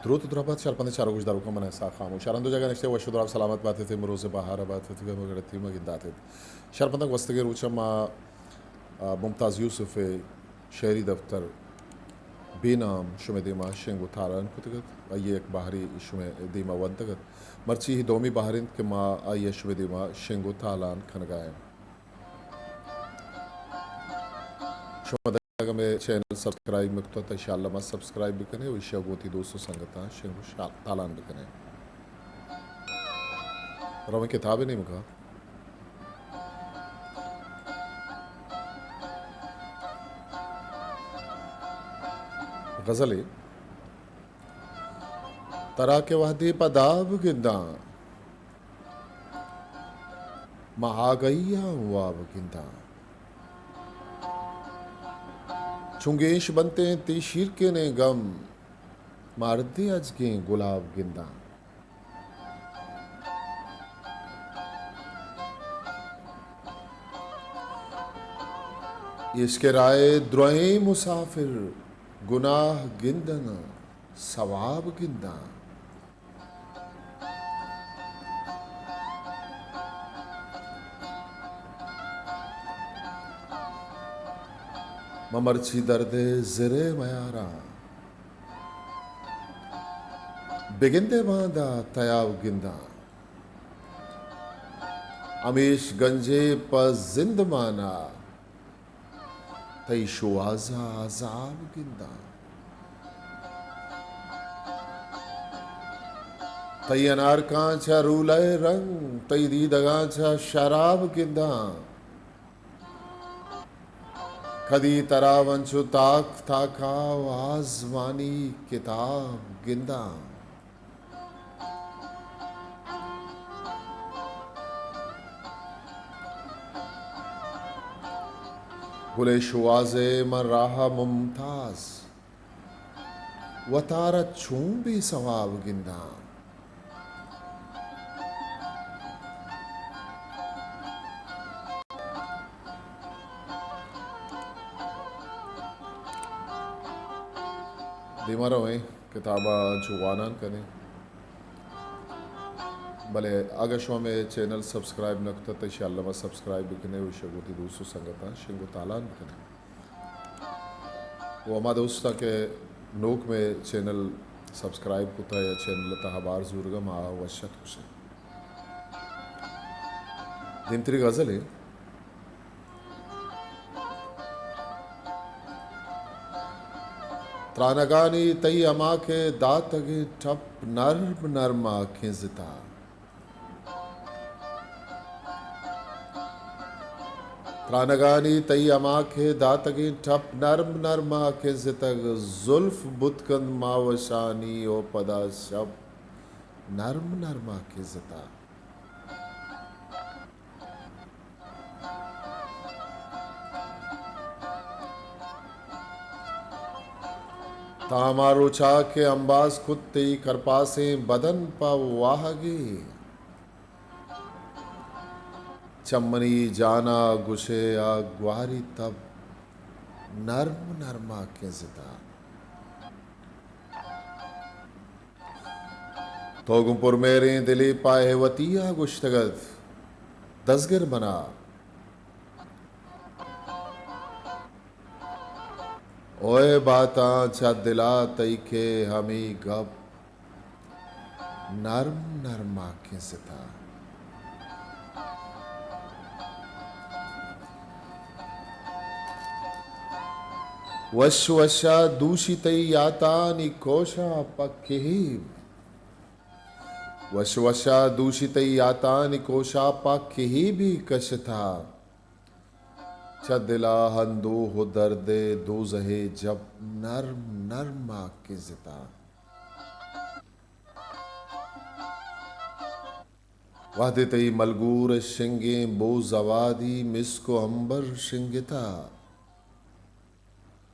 دروت ءُ دراہ بات شرپندیں چاروک گوشداروکاں، من اسحاق خاموش۔ ہر ہند ءُ جاگہ نشتگ ئے وش ءُ دراہ سلامت بات ات، امروز بہار بات ات، گم ءُ گڑتی مہ گندات ات۔ شرپنداں گوستگیں روچ ءَ ما، آ، ممتاز یوسف ءِ شعری دفتر بے نام شمئے دیما شنگ ءُ تالان کتگ ات۔ آئی ءِ یک بہرے شمئے دیما ونتگ ات۔ مرچی اے دومی بہر انت کہ ما آئی ءَ شمئے دیما شنگ ءُ تالان کنگا ایں۔ شما اگاں مئے چینل سبسکرائب نہ کتگ، تہ انشاءاللہ ما سبسکرائب بکنے ءُ ایشی ءَ گوں وتی دوست ءُ سنگتاں شنگ ءُ شا-، تالان بکنے۔ رویں کتاب ءِ نیمگا۔ غزلے۔ ترا کہ وہدے پہ داب گنداں، من آگہی ءَ واب گنداں۔ چون گیش بنتیں تئی شیرکنیں گم، من ہردیں اجگیں گلاب گنداں۔ عشق ءِ راہ ءِ درہیں مسافر، گناہ گنداں، ثواب گنداں۔ من مرچی درد ءِ زر ءَ میاراں، بگندئے باندا تیاب گنداں۔ ہمیش گنجے پہ زندمان ءَ، تئی شوہاز ءَ عذاب گنداں۔ تئی انارکاں چہ رولہ ءِ رنگ، تئی دیدگاں چہ شراب گنداں۔ کدی ترا من چو تاک تاکا ءُ آزمانی کتاب گنداں۔ گل ءِ شوہاز ءَ من راہ ءَ ممتاز، وتارا چون بے سواب گنداں۔ دیما رویں، کتاب ءَ انچو وانان کنیں۔ بلے اگاں شما مئے چینل سبسکرائب نہ کتگ، تہ انشاءاللہ ما سبسکرائب بکنیں ءُ ایشی ءَ گوں وتی دوست ءُ سنگتاں شنگ ءُ تالان بکنیں۔ ءُ ہما دوستاں کہ نوک مئے چینل سبسکرائب کتگ یا چینل ءِ تہا بار زورگ ءَ، ما وش اتک گوشیں۔ دیمتری غزلے۔ ترانگانی تئی ہما کہ داتگیں ٹپ نرم نرم ءَ کنزتہ۔ ترانگانی تئی ہما کہ داتگیں ٹپ نرم نرم ءَ کنزتگ، زلف بوت کنت ماوشانی ءُ پدا شپ نرم نرم ءَ کنزتہ۔ تاں ہما روچا کہ امباز کت تئی کرپاسیں بدن پہ واہگے، چہ منی جانا گوشے آ گواری تب نرم نرما کنزتا۔ تو گوں پرمہریں دلے پہ وتی ءَ گوشتگ ات، دزگر منا۔ اوئے باتاں چہ دلا تئی کہ ہمے گپ نرم نرما کنزتا۔ وش وشا دوشی تئی یاتانی کوشا پہ کہیب۔ وش وشا دوشی تئی یاتانی کوشا پہ کہیبی کشتا۔ چہ دلا اندوہ و درد ءِ دوزہ ءِ جپ نرم نرما کنزتا۔ وہدے تئی ملگور ءِ شنگیں بوز ابادی مسک و عنبر شنگتا۔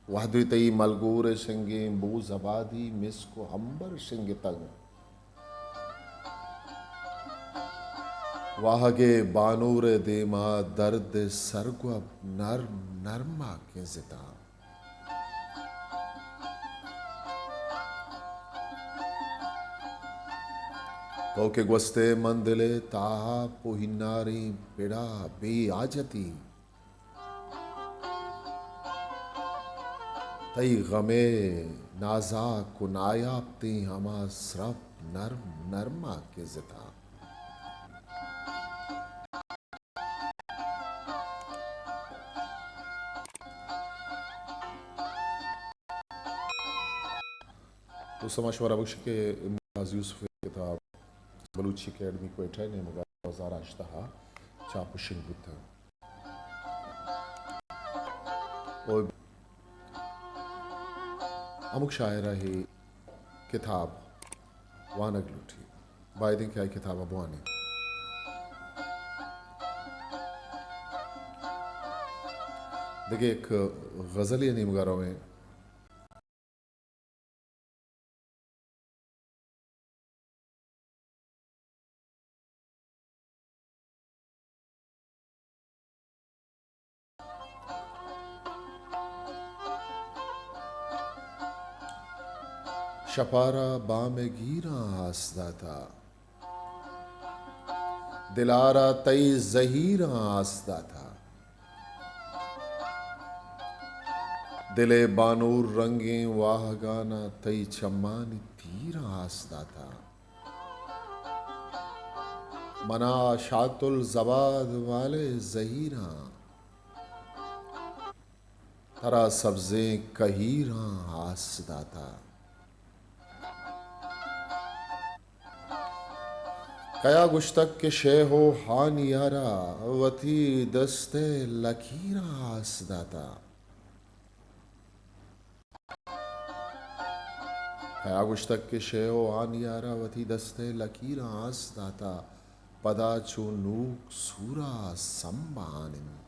وہدے تئی ملگور ءِ شنگیں بوز ابادی مسک و عنبر شنگتگ۔ واہگ ءِ بانور ءِ دیما درد ءِ سرگوب نرم نرما کنزتا۔ تو کہ گوستے من دل ءِ تہا پوہیناریں پڑا بے حاجتی۔ تئی غم ءِ نازاک و نایاپتیں ہما سرپ نرم نرم ءَ کہ زتا۔ دوستاں، ما شمارا بگوشیں کہ امتیاز یوسف ءِ کتاب بلوچی اکیڈمی کوئٹہ ءِ نیمگ ءَ دو ہزار ہشت ءَ چاپ و شنگ بوتگ۔ و ہمک شاعر ءَ اے کتاب وانگ لوٹی، باید انت کہ آئی کتاب ءَ بوانیں۔ دگہ یک غزلے ءِ نیمگ ءَ رویں۔ شپارا بام ءِ گیراں آس داتا، دلارا تئی زہیراں آس داتا۔ دل ءِ بانور رنگیں واہگانا تئی چمانی تیراں آس داتا۔ منا شات الزباد والے زہیراں، ترا سبزیں کہیراں آس داتا۔ کیا گوشتگ کہ شیہو ہانیارا وتی دست ءِ لکیراں آس داتا۔ کیا گوشتگ کہ شیہو ہانیارا وتی دست ءِ لکیراں آس داتا، پدا چو نوک سورا سمبان انت۔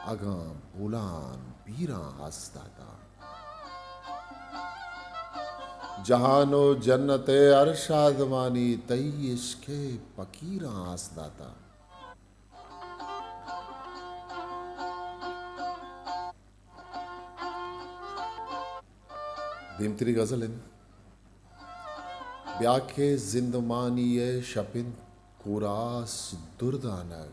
اگاں بولان پیراں آس داتا۔ جہان و جنت ءِ ہر شادمانی تئی عشق ءِ پکیراں آس داتا۔ دیمتری غزل انت۔ بیا کہ زندمانی ءِ شپ انت کوراس دردانگ۔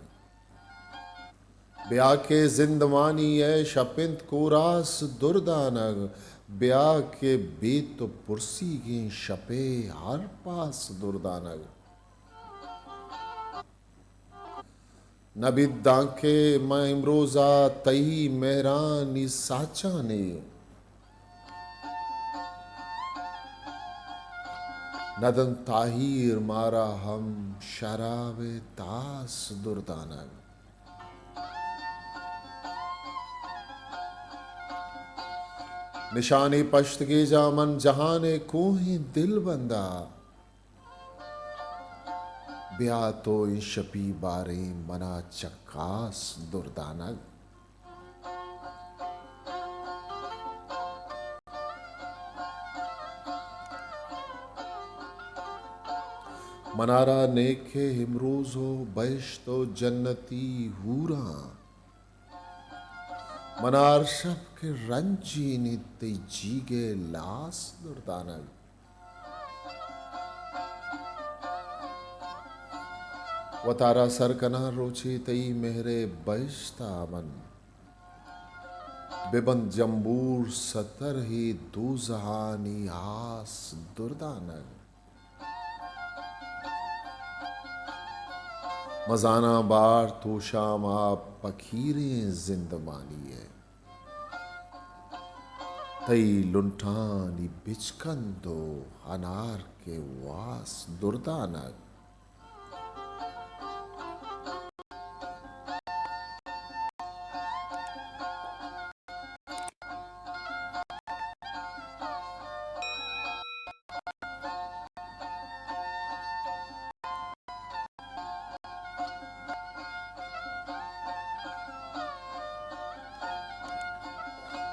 بیا کہ زندمانی ءِ شپ انت کوراس دردانگ۔ بیا کہ بے تو پرسیگیں شپ ءِ ہر پاس دردانگ۔ نہ بیت دانکہ من امروزا تئی مہرانی ساچانے۔ نہ دنت تاہیر مارا ہم شراب ءِ تاس دردانگ۔ نشانی پشتگیجا من جہان ءِ کوہیں دلبندا۔ بیا تو انشپی باریں منا چکاس دردانگ۔ منارا نیکہ امروز و بہشت و جنتی حوراں۔ منا ہر شپ کہ رنجینیت تئی جیگ ءِ لاس دردانگ۔ وتارا سر کناں روچے تئی مہر ءِ بہشت ءَ من۔ بہ بنت جمبور ستر ہے دوزہانی آس دردانگ۔ مزاناں بار توشام ءَ پکیریں زندمانی ءَ۔ تئی لنٹانی بچکند و انار کہ واس دردانگ۔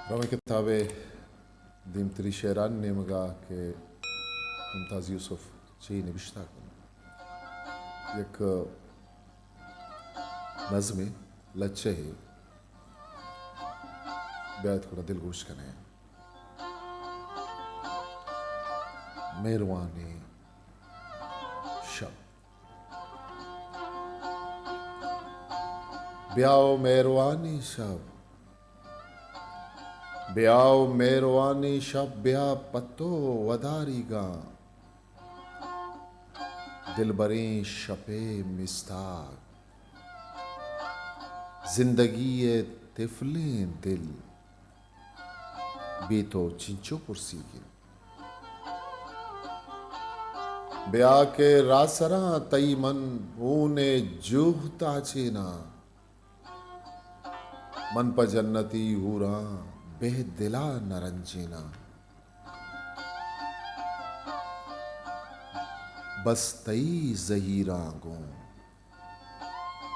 رویں کتاب ءِ دیمتری شعرانی نیمگ ءَ کہ ممتاز یوسف چے نبشتہ کنت۔ یک نظمے، لچہے، بیایت گڑا دلگوش کنیں۔ مہروانیں بیا او مہروانیں شپ، بیا او مہروانیں شپ، بیا پہ تو وداریگاں۔ دلبریں شپ ءِ مستاگ، زندگی ءِ تفلیں دل، بے تو چنچو پرسیگ انت۔ بیا کہ راہسراں تئی من ہون ءِ جوہ تاچیناں۔ من پہ جنتی حوراں بہ دل ءَ نہ رنجیناں۔ بس تئی زہیراں گوں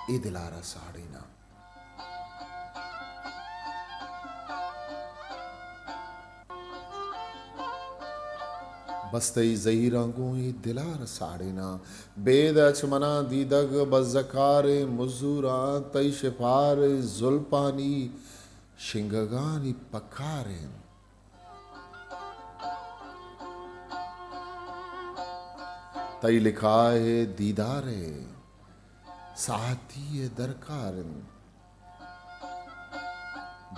اے دل ءَ را ساڑیناں۔ بس تئی زہیراں گوں اے دل ءَ را ساڑیناں۔ بید اچ منا دیدگ بزکاریں مزوراں، تئی شپاریں زلپانی شنگگانی پکاریں۔ تئی لکاہ ءِ دیدار ءِ ساعتی ءِ درکار انت۔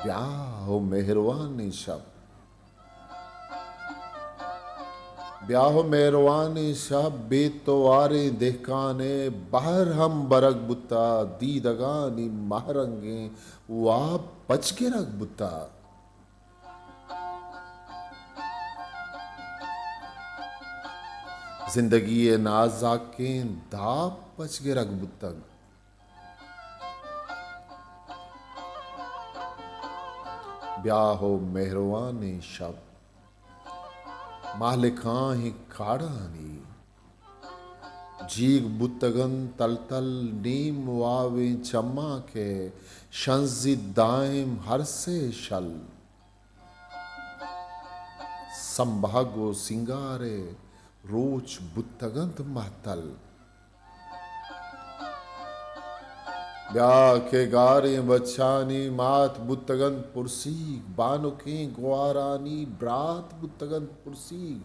بیا او مہروانیں شپ، بیا او مہروانیں شپ، بے تواریں دہکان ءِ بہر ہم برگ بوتا، دیدگانی مہرنگیں واب پچ گرگ بوتا۔ زندگی ءِ نازاکیں داب پچ گرگ بوتگ۔ بیا ہو مہروانیں شپ، مہلکاہیں کاڑانی جیگ بوتگ انت تل تل، نیم واویں چماں کہ شنزیت دائم ہر سے شل۔ سمبہگ و سینگار ءِ روچ بوتگ انت مہتل۔ بیا کہ گاریں بچانی مات بوتگ انت پرسیگ، بانکیں گوارانی برات بوتگ انت پرسیگ،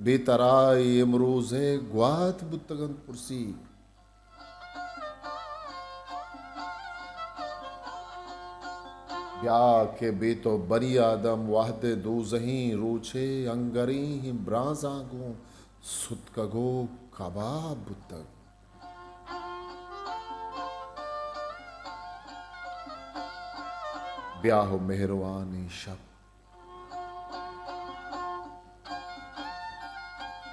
بے ترا اے امروز ءِ گوات بوتگ انت پرسیگ۔ بیا کہ بے تو بنی آدم وہد ءِ دوزہیں روچے انگریں برانزاں گوں ستکگ و کباب بوتگ۔ بیا ہو مہروانیں شپ،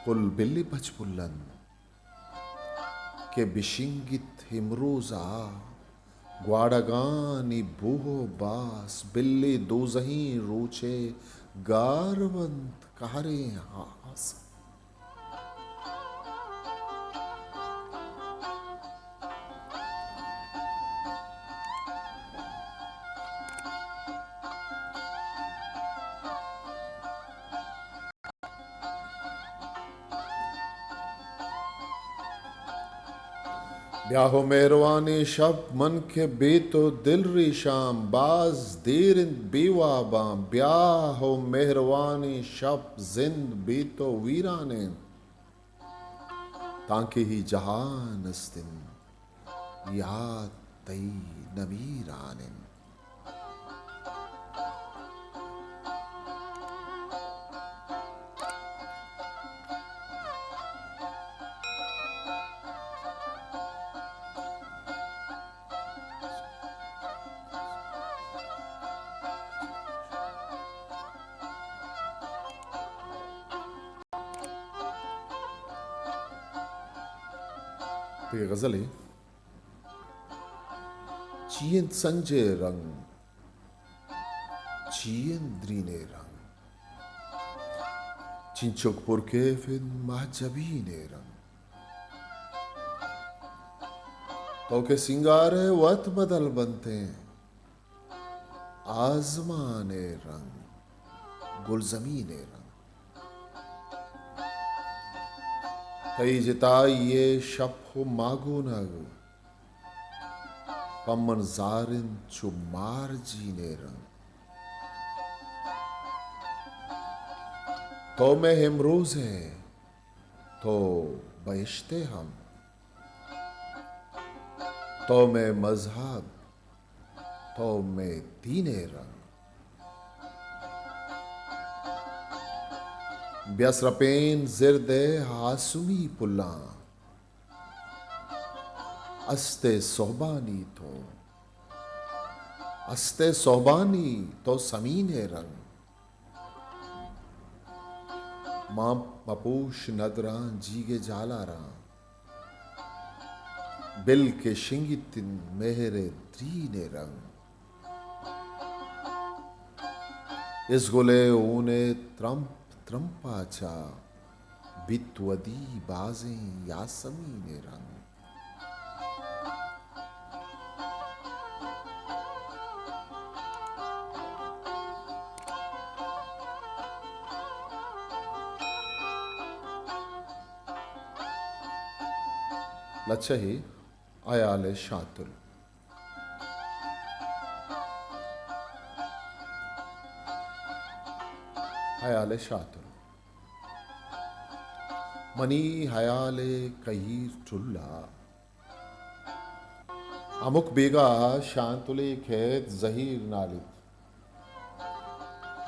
پل بلی پچ پلن کہ بشنگیت امروز ءَ گواڑگانی بوہ و باس، بلے دوزہیں روچے گار بنت کہریں آس۔ بیا ہو مہروانیں شپ، من کہ بے تو دل ریشاں، باز دیر انت بے واباں۔ بیا ہو مہروانیں شپ، زند بے تو ویران انت، تانکہ ہی جہان است انت، یات تئی نمیران انت۔ تئی غزلے چی انت سنجے رنگ، چی انت درینے رنگ، چنچک پرکیف انت ماہ جبینے رنگ۔ تو کہ سینگار ءِ وت بدل بنتیں، آزمان ءِ رنگ، گلزمین ءِ رنگ۔ تئی جتائی ءِ شپ و ماگونگ، پمن زار انت چو مار جین ءِ رنگ۔ تو مئے امروز ئے، تو بہشت ئے ہم۔ تو مئے مذہب، تو مئے دین ءِ رنگ۔ بیا سرپین زرد ءِ آسمی پلاں، است ءِ سہبانی تو، است ءِ سہبانی تو سمین ءِ رنگ۔ ماں مپوش ندراں جیگ ءِ جالاراں، بل کہ شنگیت انت مہر ءِ درین ءِ رنگ۔ ازگل ءِ ہون ءِ ترمپ ترمپ ءَ چہ بیت ودی بازیں یاسمین ءِ رنگ۔ لچہ ءِ ہیال ءِ شانتل۔ ہیال ءِ شانتل۔ منی ہیال ءِ کہیر ٹل ءَ ہمک بیگاہ ءَ شانتلے کئیت، زہیر نالیت۔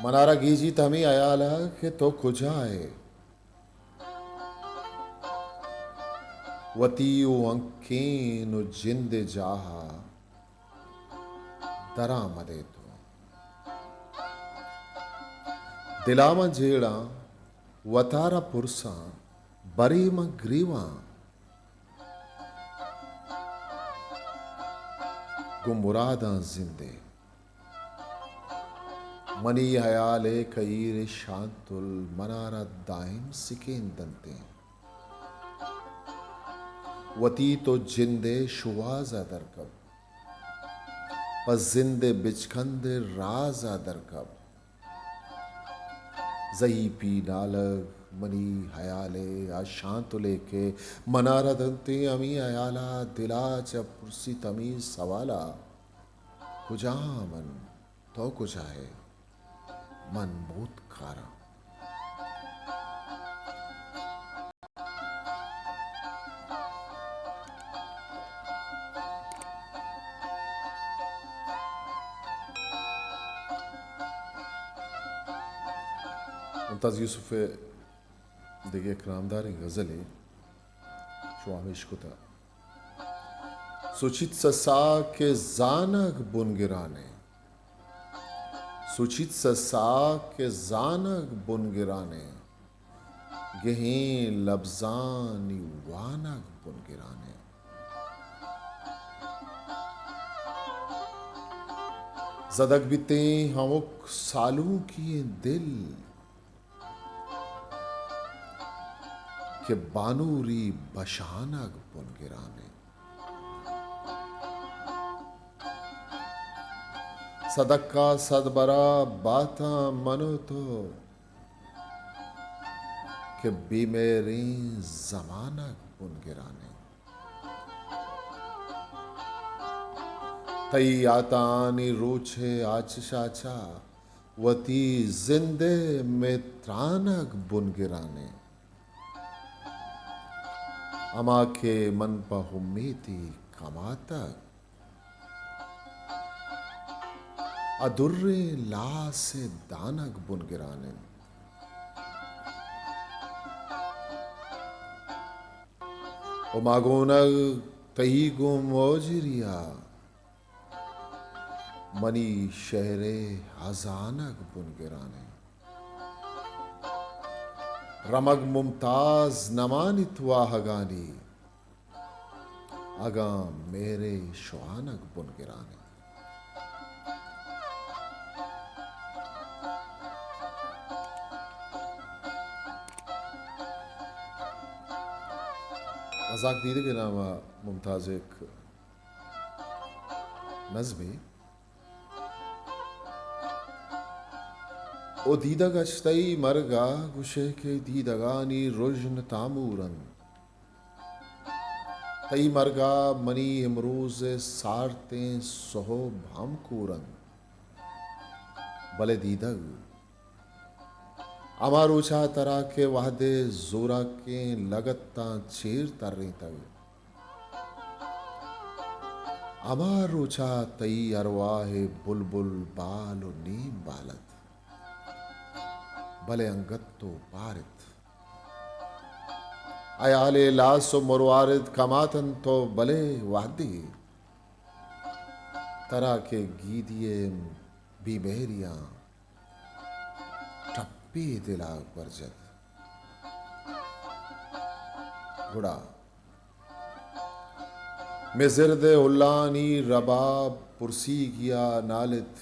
منارا گیجیت ہمے ہیال ءَ کہ تو کجا ئے؟ وتی و ہنکین و جند ءِ جاہ ءَ درآمد ئے تو۔ دل ءَ من جیڑاں، وتارا پرساں، برے من گریواں، گوں مراداں زند ءِ۔ منی ہیال ءِ کہیر ءِ شانتل منارا دائم سکین دنت ایں۔ وتی تو جند ءِ شوہاز ءَ درکپ، پہ زند ءِ بچکند ءِ راز ءَ درکپ۔ زہیپی نالگ منی ہیال ءِ آ شانتلے کہ منارا دنت ایں، ہمے ہیال ءَ دل ءَ چہ پرسیت ہمے سوال ءَ، کجا آں من؟ تو کجا ئے؟ من موتکاراں۔ ممتاز یوسف ءِ دگہ یک نامداریں غزلے شما ہمیش کتا۔ سوچیت سسا کہ زانگ بنگران ایں، سوچیت سسا کہ زانگ بنگران ایں، گہیں لبزانی وانگ بنگران ایں۔ زدگ بیتیں ہمک سالونکی ایں دل، کہ بانوری بشانگ بنگران ایں۔ سدکا سد برا باتاں من و تو، کہ بے مہریں زمانگ بنگران ایں۔ تئی یاتانی روچ ءِ آچش ءَ چہ وتی زند ءِ مہترانگ بنگران ایں۔ ہما کہ من پہ امیتے کماتگ، آ دریں لاس ءِ دانگ بنگران ایں۔ و ماگونگ تئی گوں موجری ءَ، منی شہر ءِ ہزانگ بنگران ایں۔ رمگ ممتاز نمانیت واہگانی، اگاں مہر ءِ شوانگ بنگران ایں۔ رزاق دیدگ ءِ نام ءَ ممتاز ءِ یک نظمے۔ او دیدگ اچ تئی مرگ ءَ، گوشئے کہ دیدگانی رژن تامور انت۔ تئی مرگ ءَ منی امروز ءِ سارتیں سہب ہم کور انت۔ بلے دیدگ ہما روچ ءَ ترا کہ وہدے زوراکیں لگتاں چیر ترینتگ، ہما روچا تئی ارواہ ءِ بلبل بال و نیم بال ات، بلے انگت تو پار ات۔ ہیال ءِ لاس و مروارد کماتنت تو، بلے وہدے ترا کہ گیدی ءِ بے مہریاں ٹپے دل ءَ برجت، گڑا مئے زرد ءِ ہلانی رباب پرسیگی ءَ نالت،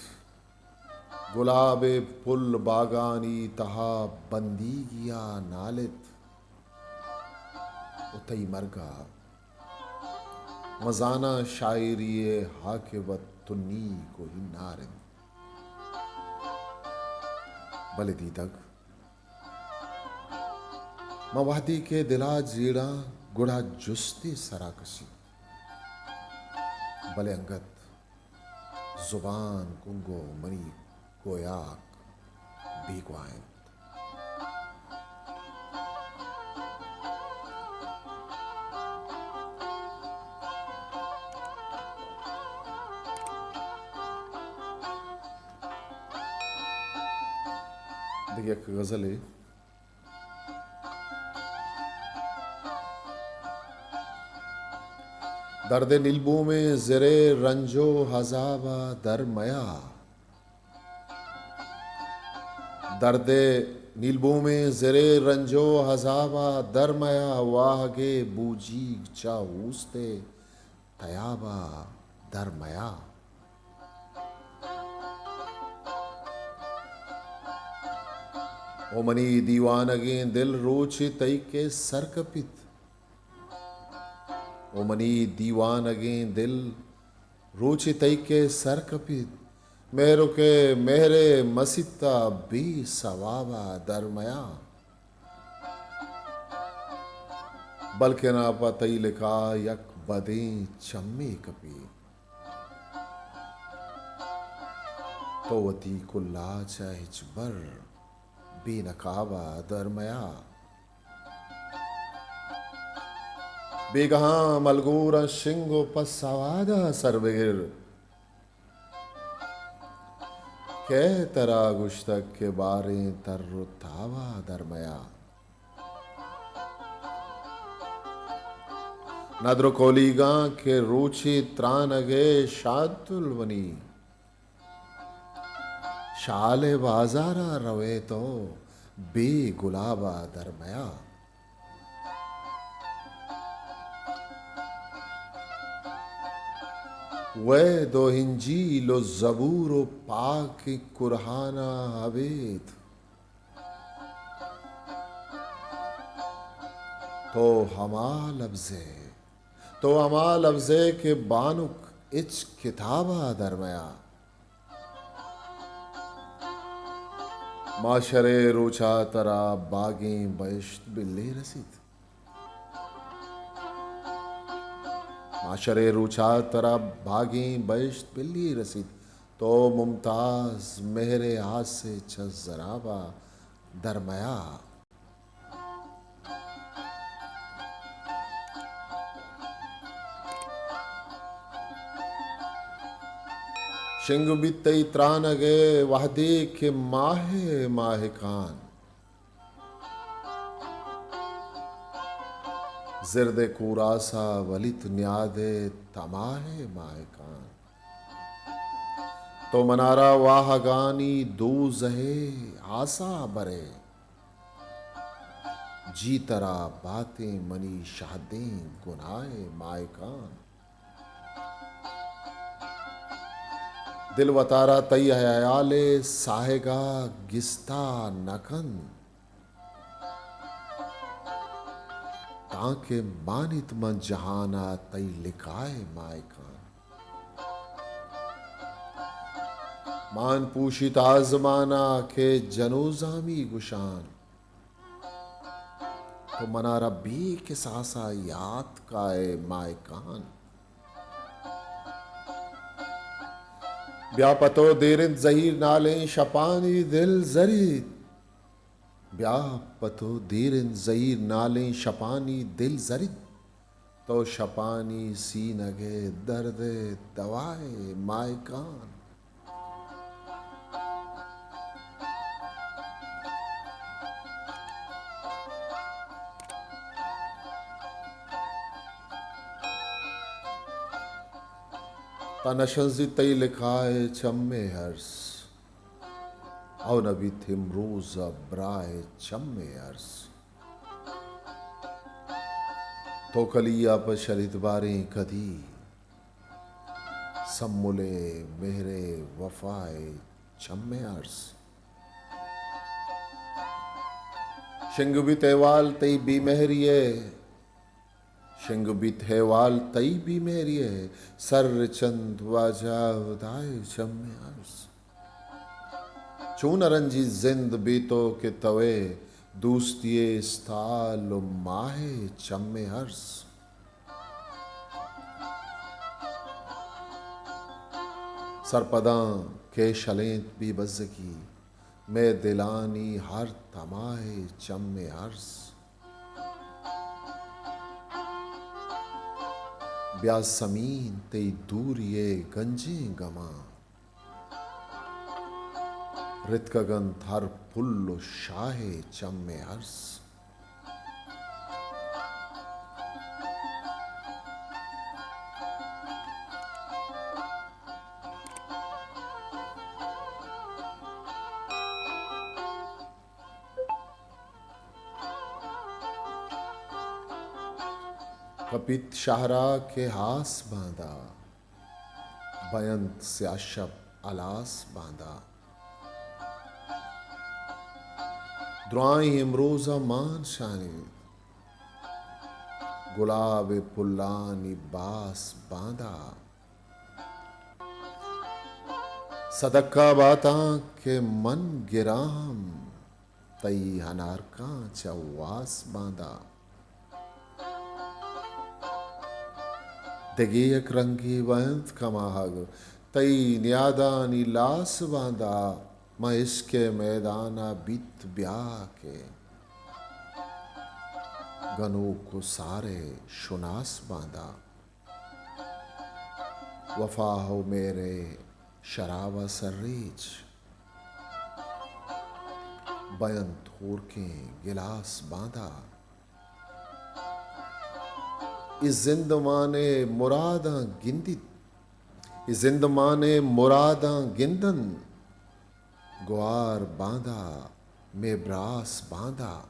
گلاب ءِ پل باگانی تہا بندیگی ءَ نالت و تئی مرگ ءَ من زاناں شاعری ءِ عاقبت تنیگ و ہنار انت۔ بلے دیدگ، من وہدے کہ دل ءَ جیڑاں، گڑا جستے سرا کشیت، بلے انگت زبان گنگ و منی گویاک بیگواہ انت۔ دگہ یک غزلے۔ درد نیلبومیں زرے رنج و عذابا در میا۔ درد نیلبومیں زرے رنج و عذابا در میا، واہگے بوجیگ چہ اوست ءِ تیابا در میا۔ او منی دیوانگیں دل، روچے تئی کہ سر کپیت۔ او منی دیوانگیں دل، روچے تئی کہ سر کپیت، مہرک ءِ مہر ءِ مسیت ءَ بے ثوابا در میا۔ بلکنا پہ تئی لقا یک بدیں چمے کپیت۔ تو وتی کلا چہ ہچبر بے نقابا در میا۔ بیگہاں ملگوراں شنگ و پہ سوادا سر بگر۔ کئے ترا گوشتگ کہ باریں تر و تابا در میا؟ ندر و کولیگاں کہ روچے ترانگ ءِ شادتل منی، شال ءِ بازارا روئے تو بے گلابا در میا۔ وید و انجیل و زبور و پاکیں قرآنا ابید تو ہما لبزے، تو ہما لبزے کہ بانک ہچ کتابا در میا۔ محشر ءِ روچا ترا باگیں بہشت بلے رسیت۔ محشر ءِ روچا ترا باگیں بہشت بلے رسیت۔ تو ممتاز مہر ءِ آس ءِ چہ زرابا در میا۔ شنگ بیت تئی ترانگ ءِ وہدے کہ ماہ ءِ ماہکان زرد ءِ کوراسا ولیت نیاد ءِ تماہ ءِ ماہکان۔ تو منارا واہگانی دوزہ ءِ آسا برئے۔ جی ترا باتیں منی شہدیں گناہ ءِ ماہکان۔ دل وتارا تئی ہیال ءِ ساہگا گستا نہ کنت، تانکہ مانیت من جہانا تئی لقاء ءِ ماہکان۔ مان پوشیت آزمانا کہ جنوزامی گشان، تو منارا بے کساسا یات کائے ماہکان۔ بیا پہ تو دیر انت زہیر نالیں شپانی دل زریت۔ بیا پہ تو دیر انت زہیر نالیں شپانی دل زریت۔ تو شپانی سینگ ءِ درد ءِ دوا ئے ماہکان۔ تا نہ شنزیت تئی لکھائے چم ءِ ارس، او نہ بیت امروز ءَ براہ ءِ چم ءِ ارس۔ توکلی ءَ پہ شریت باریں کدی، سمل ءِ مہر ءِ وفا ءِ چم ءِ ارس۔ شنگ بیت احوال تئی بے مہری ءِ، شنگ بیت احوال تئی بے مہری ءِ، سر چنت واجہ ہدائے چم ءِ ارس۔ چون ءَ رنجی زند بے تو کہ توئے دوستی ءِ استال و ماہ ءِ چم ءِ ارس۔ سرپداں کئے شلینت بے بزگی، مئے دلانی ہر تماہ ءِ چم ءِ ارس۔ بیا سمین تئی دوری ءِ گنجیں گماں، رتکگ انت ہر پل و شاہ ءِ چم ءِ ارس۔ کپیت شہرا کہ ہاس باندا، بینت سیاہ شپ ہلاس باندا۔ درائیں امروز ءَ مان شانیت، گلاب ءِ پلانی باس باندا۔ صدقہ باتاں کہ من گراں ہم، تئی ہنارکاں چہ واس باندا۔ دگہ یک رنگے بنت کماہگ، تئی نیادانی لاس باندا۔ من عشق ءِ میدان ءَ بیت بیا کہ گنوک و سار ءِ شناس باندا۔ وفا و مہر ءِ شراب ءَ سرریچ، بینت ہورکیں گلاس باندا۔ اے زندمان ءِ مراداں گندیت، اے زندمان ءِ مراداں گندنت، گوار باندا، مئے براس باندا۔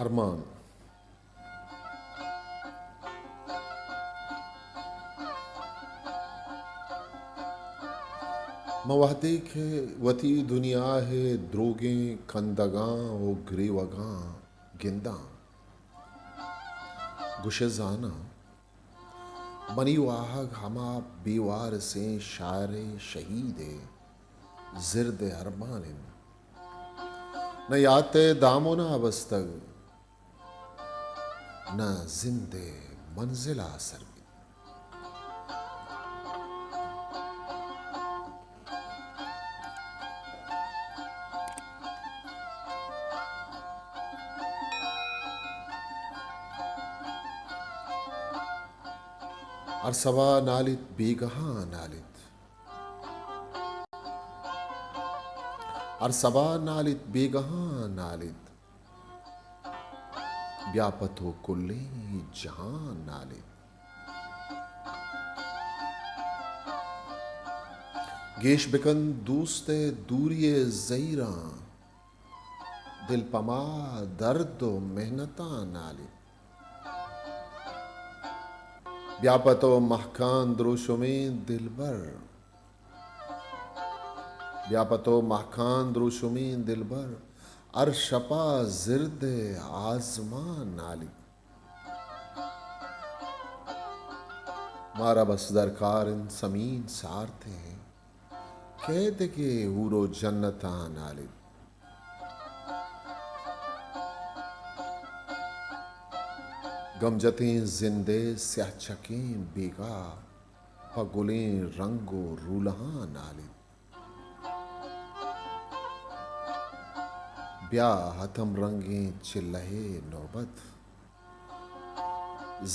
ارمان۔ من وہدے کہ وتی دنیا ءِ دروگیں کندگاں و گریوگاں گنداں، گوشئے زاناں، منی واہگ ہما بے وارسیں شاعر ءِ شہید ءِ زرد ءِ ارمان انت۔ نہ یات ءِ دامن ءَ بستگ، نہ زند ءِ منزل ءَ سر بیت۔ ہر سبا نالیت، بیگہاں نالیت۔ ہر سبا نالیت، بیگہاں نالیت۔ بیا پہ تو کلیں جہان نالیت۔ گیش بکن دوست ءِ دوری ءِ زہیراں، دل پہ ما درد و محنتاں نالیت۔ بیا پہ تو مہکان دروشمیں دلبر، بیا پہ تو مہکان دروشمیں دلبر، ہر شپا زرد ءِ آزمان نالیت۔ مارا بس درکار انت سمین سارتیں، کئے دگہ حور و جنتاں نالیت۔ گم جتیں زندئے سیاہ چکیں بیگاہ، پہ گلیں رنگ و رولہاں نالیت۔ بیا ہتم رنگیں چلہ ء نوبت،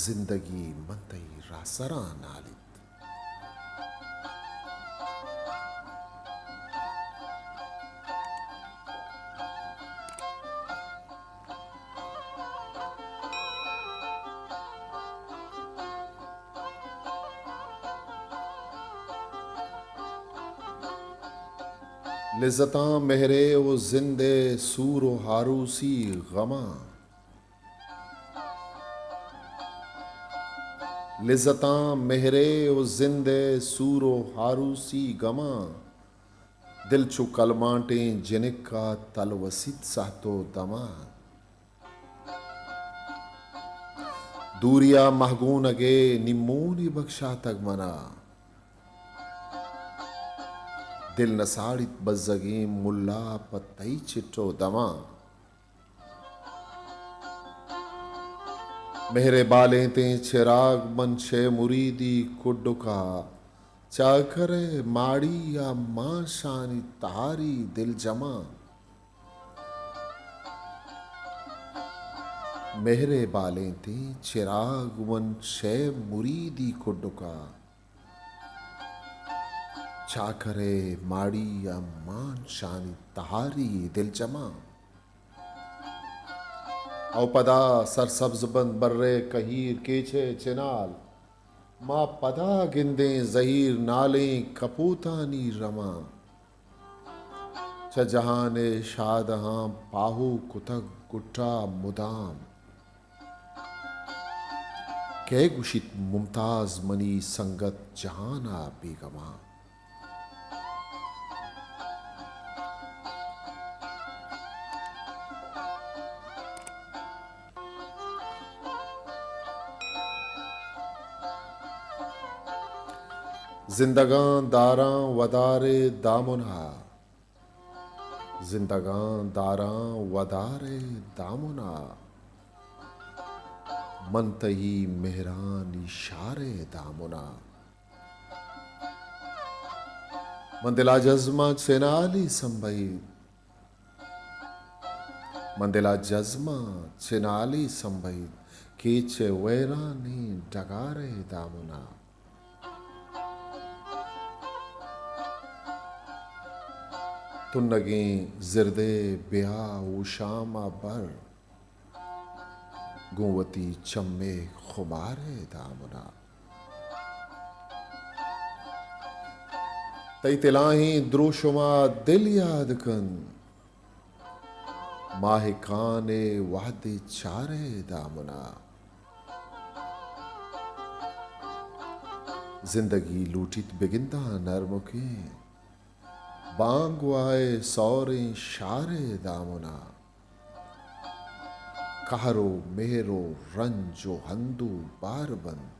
زندگی من تئی راہسراں نالیت۔ لذتاں مہرے و زندے سور و ہاروسی غماں۔ لذتاں مہرے و زندے سور و ہاروسی غماں۔ دل چو کلمانٹیں جنکا تلوسیت سہت و دماں۔ دوریا مہگونگے نی مونے بکشاتگ منا۔ دل نہ ساڑیت بزگیں ملا پہ تئی چٹ و دماں۔ مہر ء بالینتیں چراگ من شے مریدی کڈکا۔ چاکر ء ماڑی ء مانشانی تہاری دلجماں۔ مہر ء بالینتیں چراگ من شے مریدی کڈکا۔ چاکر ء ماڑی ء مانشانی تہاری دلجماں۔ او پدا سرسبز بنت بر ء کہیر کیچ ء چنال۔ ما پدا گندیں زہیر نالیں کپوتانی رماں۔ چہ جہان ء شادہاں پاہو کتگ گٹا مدام۔ کئے گوشیت ممتاز منی سنگت جہان ء بیگماں۔ زندگاں داراں ودار ء دامن ء۔ زندگاں داراں ودار ء دامن ء۔ من تئی مہرانی شار ء دامن ء۔ من دل ء جزماں چنالی سمبھیت۔ من دل ء جزماں چنالی سمبھیت، کیچ ء ویرانیں ڈگار ء دامن ء۔ تنگیں زردے بیا ہوشام ء بر، گوں وتی چمے خمار ء دامن ء۔ تئی تلاہیں دروشم ء دل یاد کنت، ماہکان ء وہدے چار ء دامن ء۔ زندگی لوٹیت بگنداں نرمکیں بانگواہ ء سوریں شار ء دامن ء۔ قہر و مہر و رنج و ہند و بار بنت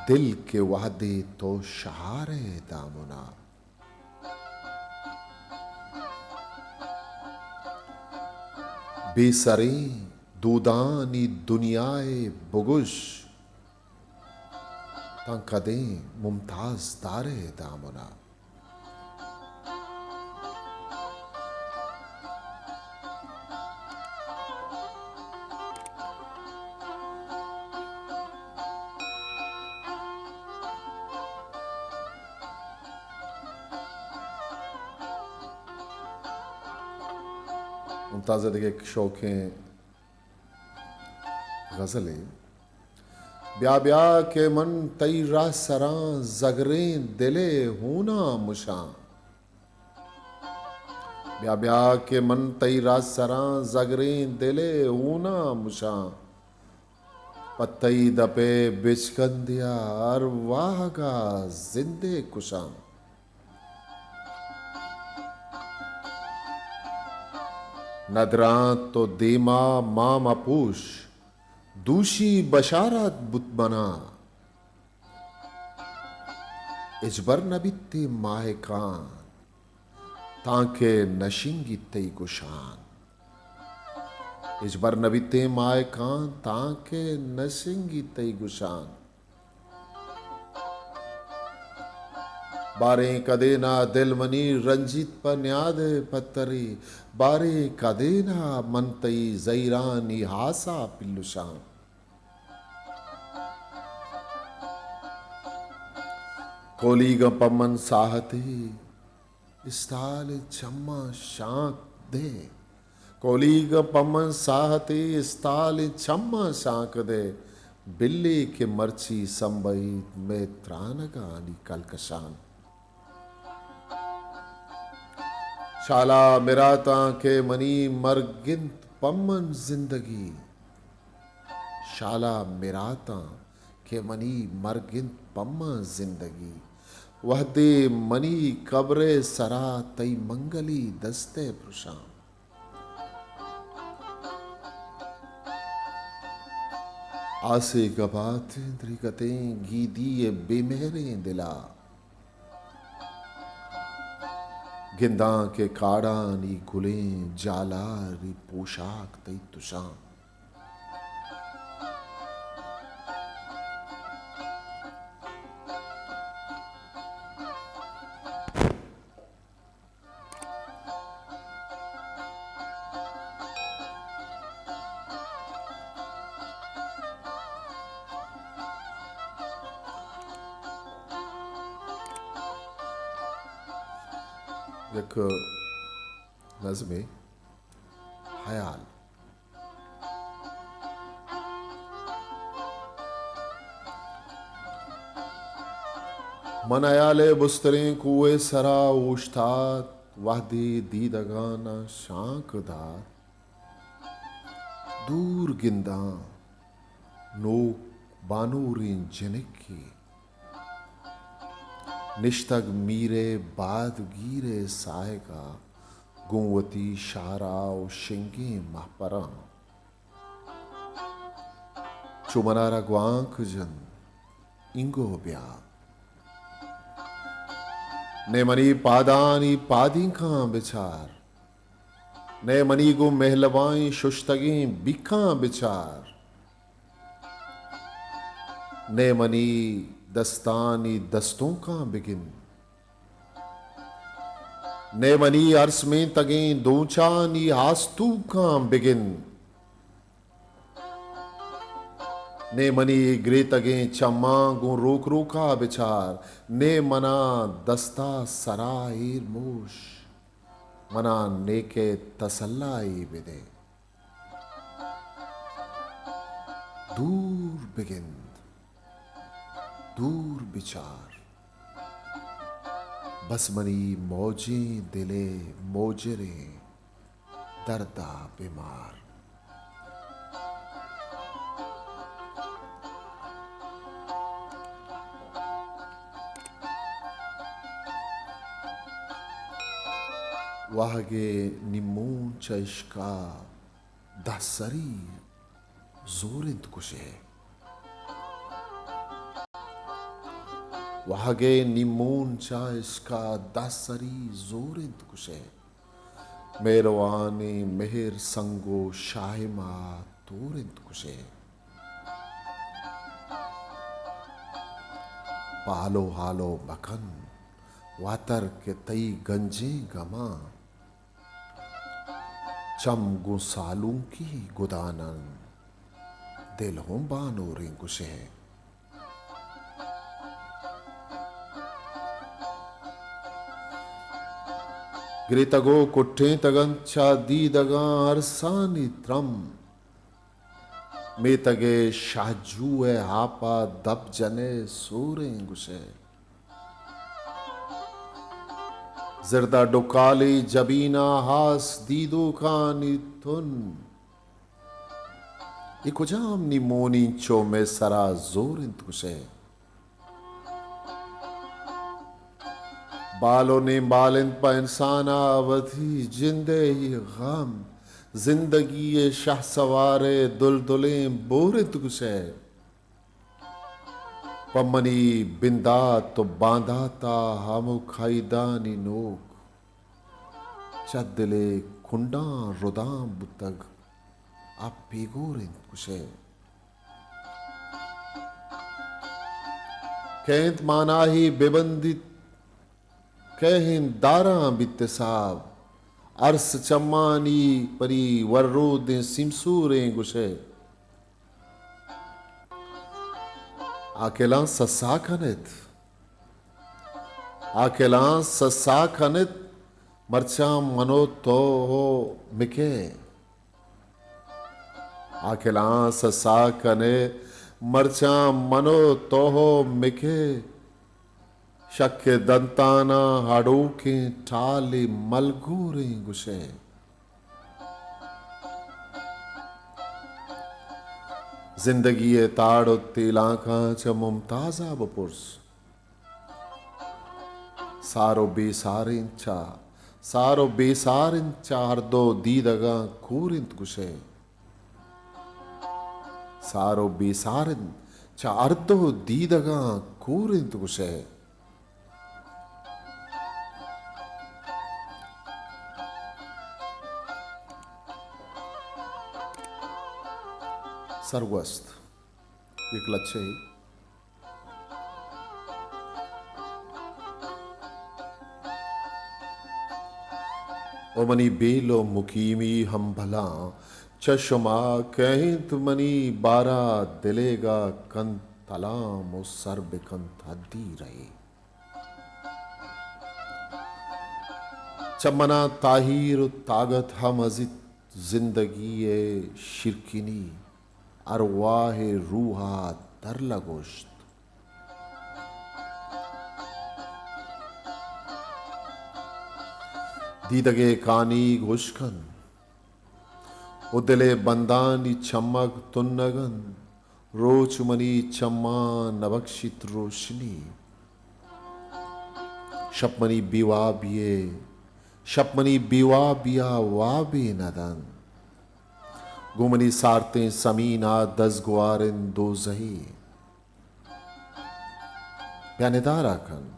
دل کہ وہدے تو شہار ء دامن ء۔ بے سریں دودانی دنیا ء بگوش، تاں کدیں ممتاز دار ء دامن ء۔ ممتاز ء دگہ یک شوکیں غزلے۔ بیا بیا کہ من تئی راہ سراں زگریں دل ء ہوناں مشاں۔ بیا بیا کہ من تئی راہ سراں زگریں دل ء ہوناں مشاں۔ پہ تئی دپ ء بچکندیا ہر واہگا زندے کشاں۔ ندراں تو دیما ما مپوش، دوشی بشارات بوت منا، ہچبر نہ بیت اے ماہکان، تانکہ نشنگیت تئی گشان۔ ہچبر نہ بیت اے ماہکان، تانکہ نشنگیت تئی گشان۔ باریں کدینا دل منی رنجیت پہ نیاد ءِ پتری، باریں کدینا من تئی زہیرانی ہاسا پلشاں۔ کولیگاں پہ من ساہتے استالیں چماں شانک دے۔ کولیگاں پہ من ساہتے استالیں چماں شانک دے۔ بلے کہ مرچی سمبہیت مئے ترانگانی کلکشان۔ شالا مراتاں کہ منی مرگ انت پہ من زندگی۔ شالا مراتاں کہ منی مرگ انت پہ من زندگی۔ وہدے منی قبر ءِ سرا تئی منگلی دست ءَ پرشاں۔ آسے گباتیں دریگتیں گیدی ءِ بے مہریں دلا۔ گنداں کہ کاڑانی گلیں جالاری پوشاک تئی تشاں۔ یک نظمے، ہیال۔ من ہیال ءِ بستریں کوہ ءِ سرا اوشتات، وہدے دیدگاناں شانک دات۔ دور گنداں نوک بانوریں جنکے، نشتگ میر ءِ بادگیر ءِ ساہگ ءَ گوں وتی شارا و شنگیں مہپراں۔ چو منارا گوانک جن، اینگو بیا۔ نئے منی پادانی پادینکاں بچار، نئے منی گوں مہلبائیں ششتگیں بیکاں بچار۔ نئے منی دستانی دستونکاں بگن۔ نئے منی ارسمینتگیں دونچانی آستونکاں بگن۔ نئے منی گریتگیں چماں گوں روک روکا بچار۔ نئے منا دستا سرا ایر موش۔ منا نیکئے تسلائے بدے۔ دور بگند، دور بچار، بس منی موجیں دلئے موجریں دردا بمار۔ واہگے نیمون چہ اشکا دہ سری زور انت کشے۔ واہگے نیمون چہ اشکا دہ سری زور انت کشے۔ مہروانیں مہر سنگ و شاہما تور انت کشے۔ پالو ہالو مکن واتر کہ تئی گنجیں گماں، چم گوں سالونکی گدانن، دل ہوں بانوریں گشے۔ گریتگ و کٹینتگ انت چہ دیدگاں ارسانی ترم۔ میتگے شہجوئے ہاپا دپ جنے سوریں گشے۔ زردا ڈکالی جبینا ہاس دیدوکانی تن۔ اے کجام نی مونینچو مئے سرا زور انت گشئے۔ بال و نیم بال انت پہ انسانا وتی جندئے غم۔ زندگی ءِ شہسوار ءِ دلدلیں بور اِنت گوشئے۔ پہ منی بندات ءُ باندات ءَ ہمک ہئیدانی نوک چہ دل ءِ کنڈاں ردان بوتگ، آ پیگور اِنت گوشئے۔ کئے اِنت ماناہی بہ بندیت، کئے اِنت داراں بیت حساب۔ ارس چمانی پری ورودیں سیمسوریں گوشئے۔ آکلاں سسا کنت، آکلاں سسا کنت، مرچاں من ءُ تو ءُ مکئے۔ آکلاں سسا کنئے، مرچاں من ءُ تو ءُ مکئے۔ شک ءِ دنتاناں ہڈوکیں ٹالے ملگوریں گوشئے۔ زندگی ءِ تاڑ ءُ تیلانکاں چہ ممتاز ءَ بپرس۔ سار ءُ بے سار اِنت چہ، سار ءُ بے سار اِنت چہ ہر دو دیدگاں کور اِنت گوشئے۔ سار ءُ بے سار اِنت چہ ہر دو دیدگاں کور اِنت گوشئے۔ سرگوست یک لچہے۔ او منی بیل ءُ مقیمی ہمبلاں، چہ شما کئے اِنت منی بارا دلیگا کنت تلام ءُ سر بکنت ہدی رہے۔ چہ منا تاہیر ءُ تاگت ہم ازیت زندگی ءِ شیرکنی، ارواہ ءِ روحا در لگوشت۔ دیدگے کانیگ ہشک اَنت ءُ دل ءِ بندانی چمگ تنگ اَنت۔ روچ منی چماں نہ بکشیت روشنی۔ شپ منی بے وابی ءَ، شپ منی بے وابی ءَ وابے نہ دنت۔ گوں منی سارتیں سمین ءَ دزگوار اِنت دوزہے۔ بیا ندارہ کن۔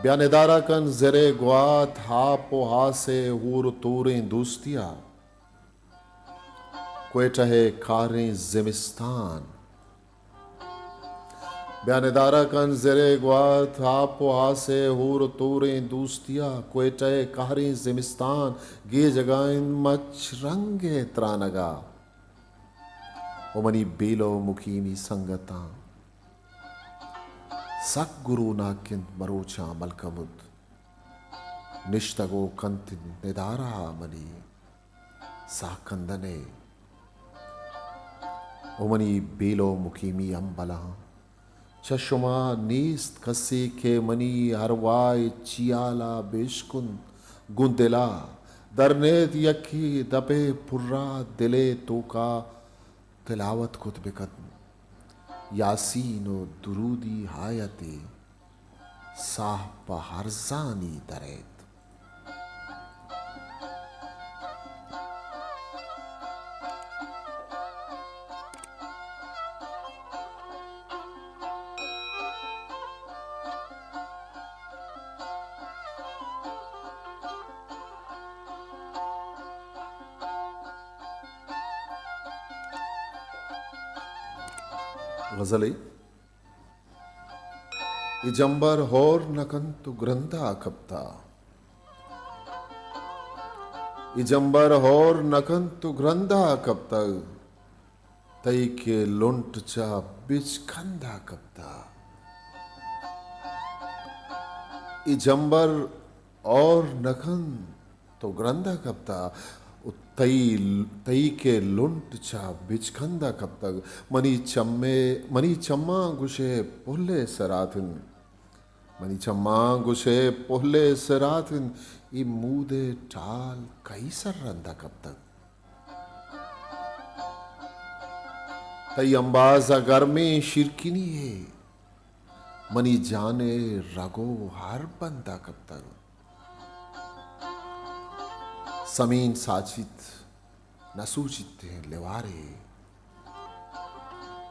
بیا ندارہ کن زرے گوات، ہاپ ءُ ہاسے، ہور ءُ توریں دوستیا۔ کوئٹہ ءِ کاریں زمستان۔ بیا ندارہ کن زرے گوات، ہاپ ءُ ہاسے، ہور ءُ توریں دوستیا۔ کوئٹہ ءِ کاریں زمستان، گیجگا اِنت مچ رنگ ءِ ترانگا۔ او منی بیل ءُ مقیمی سنگتاں، سک گروناک اِنت مروچاں ملکمد۔ نشتگ ءُ کنت ندارہ منی ساہ کندن ءَ۔ او منی بیل ءُ مقیمی ہمبلاں، چہ شما نیست کسے کہ منی ارواہ ءِ چیالا بشکنت، گوں دلا درنیت یکے دپے پرا دل ءِ توکا تلاوت کت بکنت یاسین ءُ درودی آیتے۔ ساہ پہ ارزانی درئیت۔ غزلے۔ اے جمبر ہور نہ کنت ءُ گرندا کپتا۔ اے جمبر ہور نہ کنت ءُ گرندا کپتگ۔ تئی کہ لنٹ چہ بچکندا کپتا۔ اے جمبر ہور نہ کنت تو گرندا کپتا، و تئی، تئی کہ لنٹ چہ بچکندا کپتگ۔ منی چمے، منی چماں گوشے پل ءِ سراتن۔ منی چماں گوشے پل ءِ سراتن۔ اے مود ءِ ٹال کئی سر رندا کپتگ؟ تئی امباز ءِ گرمیں شیرکنی ءَ منی جان ءِ رگ ءُ ہر بندا کپتگ۔ سمین ساچیت نہ سوچیتیں لیوارے،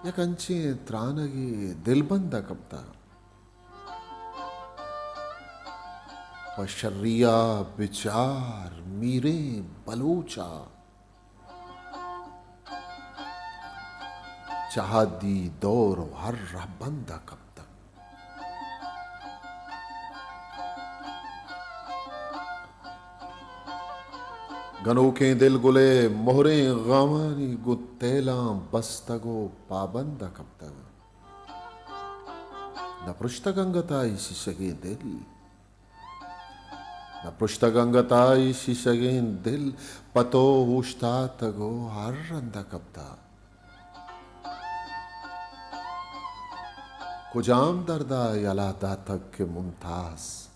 یک انچیں ترانگے دلبند ءَ کپتہ۔ پہ شری ءَ بچار میریں بلوچ ءَ، چہ حدی دور ءُ ہر رہبند ءَ کپتگ۔ گنوکیں دل گل ءِ مہریں غمانی گوں تیلاں بستگ ءُ پابند ءَ کپتگ۔ نہ پرشتگ انگت ءَ اے شیشگیں دل، نہ پرشتگ انگت ءَ اے شیشگیں دل، پہ تو اوشتاتگ ءُ ہر رند ءَ کپتہ۔ کجام درد ءَ یلہ داتگ کہ ممتاز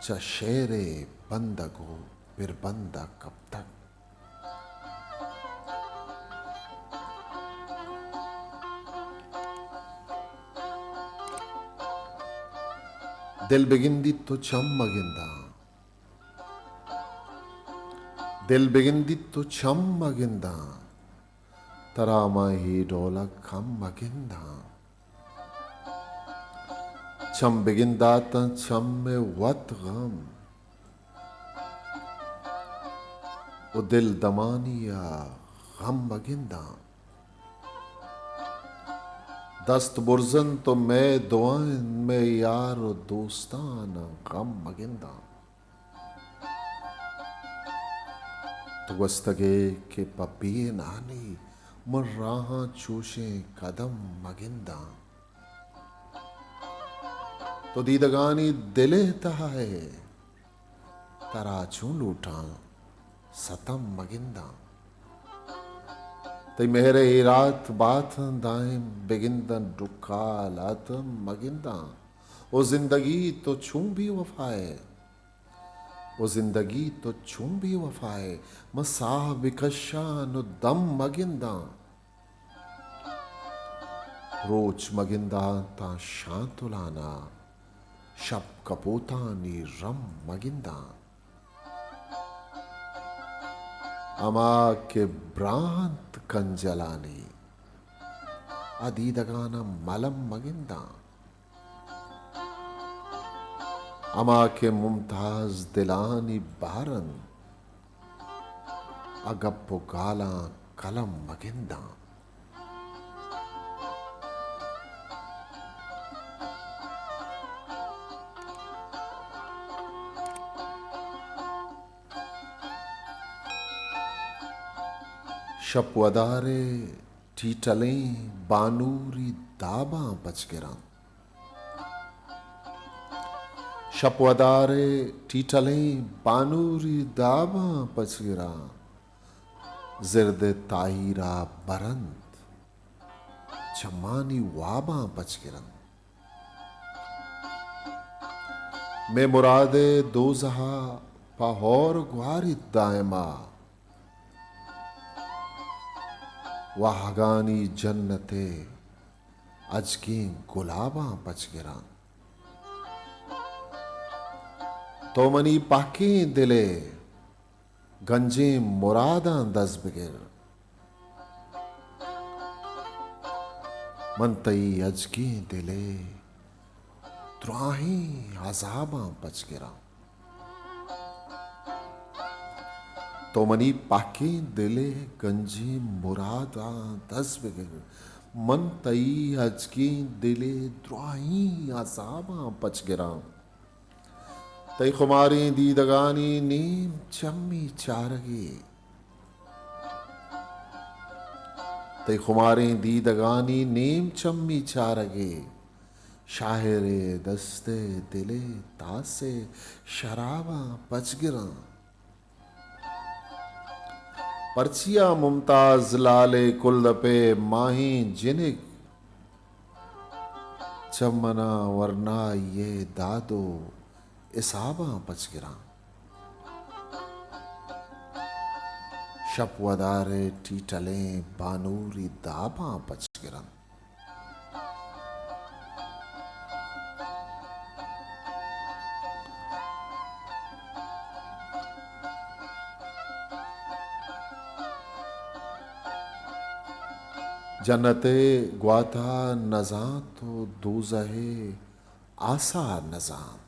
چہ شعر ءِ بندگ ءُ پربند ءَ کپتگ؟ دل بگندیت تو چم مگنداں، دل بگندیت تو چم مگنداں، ترا من اے ڈول ءَ کم مگنداں۔ چم بگنداتاں چم ءِ وت غم، ءُ دل دمانی ءَ غم مگنداں۔ دست برز انت ءُ مئے دعا انت، مئے یار ءُ دوستاناں غم مگنداں۔ تو گوستگ ئے کہ پہ بے نانی من راہاں چوشیں قدم مگنداں۔ تو دیدگانی دل ءِ تہا ئے، ترا چون لوٹاں ستم مگنداں۔ تئی مہر ءِ اے رات باتاں دائم بگنداں، ڈکال اتم مگنداں۔ او زندگی تو چون بے وفا ئے، او زندگی تو چون بے وفا ئے، من ساہ بکشاں ءُ دم مگنداں۔ روچ مگنداں تاں شانتلانا، شپ کپوتانی رم مگنداں۔ ہما کہ براہ انت کنجلانی، آ دیدگاناں ملم مگنداں۔ ہما کہ ممتاز دلانی بہر انت، آ گپ ءُ گالاں قلم مگنداں۔ شپ ودار ءِ ٹیٹلیں بانوری داباں پچ گراں۔ شپ ودار ءِ ٹیٹلیں بانوری داباں پچ گراں۔ زرد ءِ تاہیر ءَ برنت، چمانی واباں پچ گرنت۔ مئے مراد ءِ دوزہ ءَ پہ ہور گواریت دائم ءَ، واہگانی جنت ءِ اجکیں گلاباں پچ گراں۔ تو منی پہکیں دل ءِ گنجیں مراداں دز بگر۔ من تئی اجکیں دل ءِ دراہیں عذاباں پچ گراں۔ تو منی پہکیں دل ءِ گنجیں مراداں دز بگر۔ من تئی اجکیں دل ءِ دراہیں عذاباں پچ گراں۔ تئی خماریں دیدگانی نیم چمی چارگے، تئی خماریں دیدگانی نیم چمی چارگے، شاعر ءِ دست ءِ دل ءِ تاس ءِ شراباں پچ گراں۔ پرچیا ممتاز لال ءِ کلدپ ءِ ماہیں جنک چہ من ءَ ورنائی ءِ داد ءُ حساباں پچ گراں۔ شپ ودار ءِ ٹیٹلیں بانوری داباں پچ گراں۔ جنت ءِ گوات ءَ نزانت ءُ دوزہ ءِ آس ءَ نزانت۔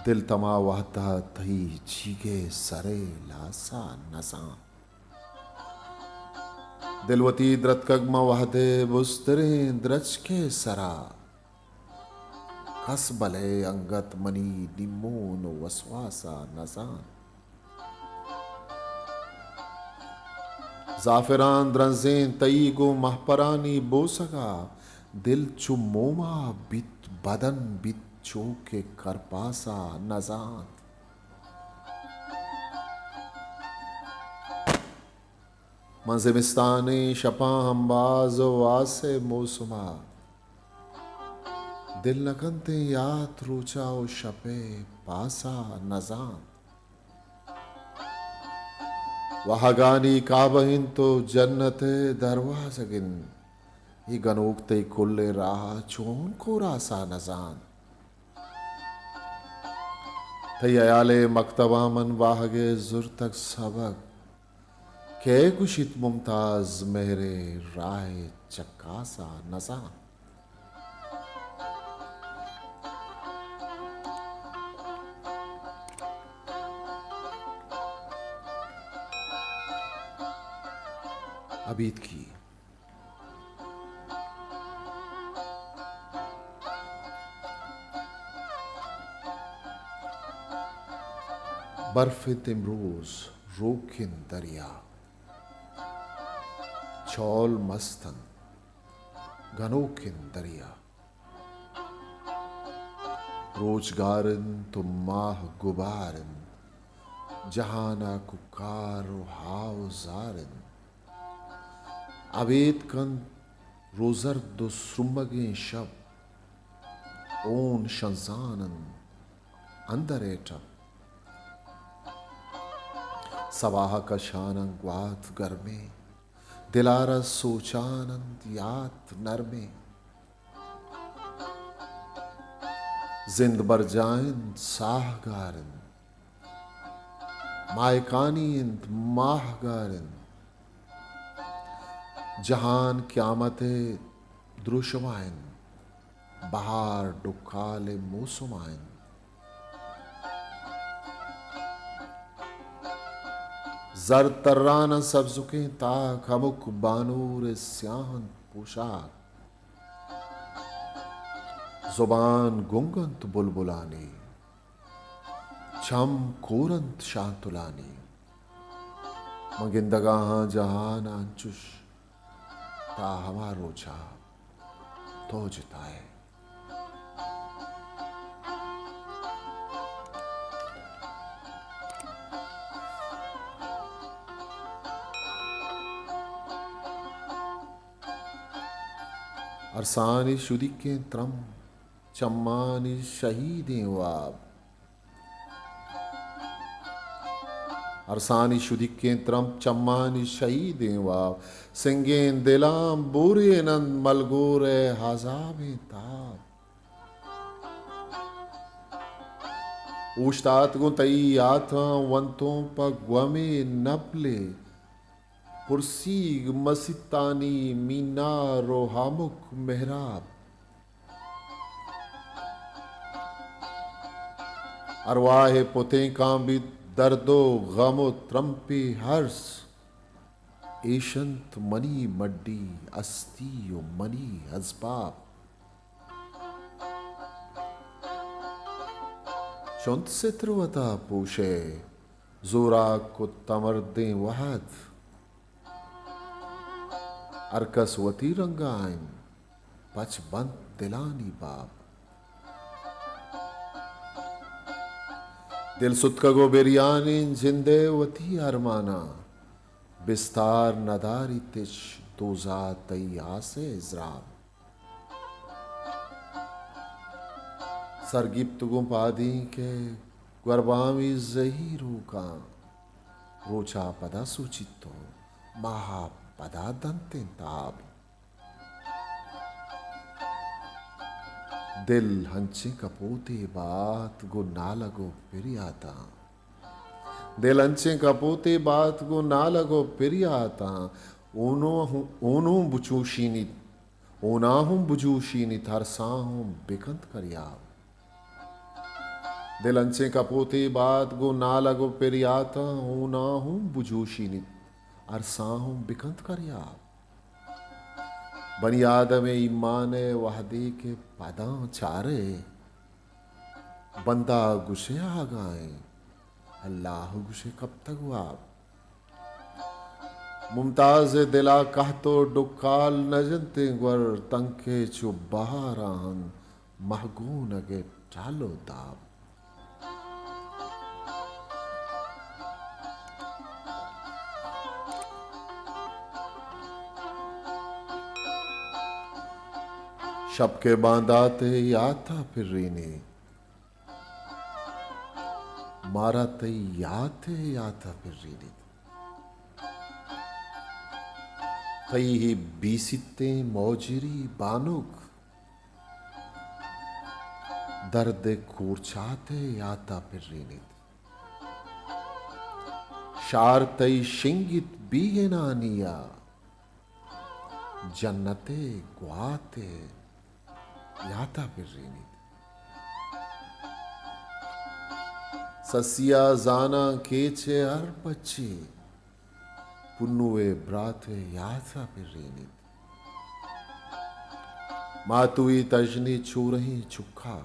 دل تما وہد ءَ تئی جیگ ءِ سر ءِ لاس ءَ نزانت۔ دل وتی درتکگ ماں وہد ءِ بزتریں درچک ءِ سرا۔ کس بلے انگت منی نیمون ءُ وسواس ءَ نزانت۔ زعفران درنزیں تئی گوں مہپرانی بوسگ ءَ دل چو موم ءَ بیت، بدن بیت چو کہ کرپاس ءَ نزانت۔ من زمستانیں شپاں ہمباز ءُ آس ءِ موسم ءَ دل نہ کنتیں یات روچ ءَ ءُ شپ ءِ پاس ءَ نزانت۔ واہگانی کعبہ انت ءُ جنت ءِ دروازگ انت۔ اے گنوک تئی کلیں راہ ءَ چون کوراس ءَ نزانت۔ تئی ہیال ءِ مکتباں من واہگ ءِ زرتگ سبق۔ کئے گوشیت ممتاز مہر ءِ راہ ءِ چکاس ءَ نزانت۔ ابیتکی۔ برف انت امروز، روک انت دریا۔ چول مست انت، گنوک انت دریا۔ روچ گار انت ءُ ماہ گبار انت، جہان ءَ کوکار ءُ ہاہ ءُ زار انت۔ ابید کنت روزرد ءُ سرمگیں شپ، ہون شنزان انت اندر ءِ ٹپ۔ سباہ ءَ کشان انت گوات گرمیں، دل ءَ را سوچان انت یات نرمیں۔ زند برجاہ انت، ساہ گار انت، ماہکانی انت، ماہ گار انت۔ جہان قیامت ءِ دروشم ءَ انت، بہار ڈکال ءِ موسم ءَ انت۔ زرد تران انت سبزکیں تاک، ہمک بانور ءِ سیاہ انت پوشاک۔ زبان گنگ انت بلبلانی، چم کور انت شانتلانی۔ من گندگ ءَ آں جہان ءَ انچش، تا ہما روچ ءَ تو جتا ئے۔ ارسانی شدیکیں ترمپ، چمانی شہیدیں واب۔ ارسانی شدیکیں ترمپ، چمانی شہیدیں واب۔ سنگیں دلاں بورین انت ملگور ءِ عذابیں تاب۔ اوشتات گوں تئی یاتاں ونتوں پہ گومے نپلے۔ پرسیگ مسیتانی مینار ءُ ہمک محراب۔ ارواہ ءِ پتیں کان بیت درد ءُ غم ءُ ترمپی ہرس۔ ایش انت منی مڈی ہستی ءُ منی ازباب۔ چنت ستر وتا پوشئے زوراک ءُ تمردیں وہد۔ ہر کس وتی رنگ ءَ انت، پچ بنت دلانی باب۔ دل ستکگ ءُ بریانیں جند ءِ وتی ارماناں، بستار نداریت ہچ دوزا تئی آس ءِ ازراب۔ سرگیپت گوں پادینک ءِ گوربامی زہیروکاں، روچ ءَ پدا سوچیت ءُ ماہ ءَ پدا دنتیں تاب۔ دل ہنچیں کپوتے بات گوں نالگ ءُ پریاتاں۔ دل انچیں کپوتے بات گوں نالگ و پریاتاں، اونو ہوں، اونو بچوشینیت، اونا ہوں بجوشینیت، ہرساں ہوں بکنت کریاب۔ دل انچیں کپوتے بات گوں نالگ و پریاتاں، اونا ہوں بجوشینیت، ارساں ہوں بکنت کریاب۔ بنی آدم ء ایمان ء وہدے کہ پداں چارے، بندہ گشے آگاہیں، اللہ گشے کپتگ واب۔ ممتاز ء دلا کہت و ڈکال نہ جنتیں گور، تنکے چو بہاراں انت مہگونگ ء ٹال و داب۔ شپ کہ باندات ء یات ء پرینے، مارا تئی یات ء یات ء پرینیت۔ تئی ہی بیسیتیں موجری بانک، درد ء کورچات ء یات ء پرینیت۔ شار تئی شنگیت بیگنانی ء، جنت ء گوات ء یات ء پرینیت۔ سسیا زاناں کیچ ء ہر پچے، پنو ء برات ء یات ء پرینیت۔ ماتوئی تژنی چورہیں چکا،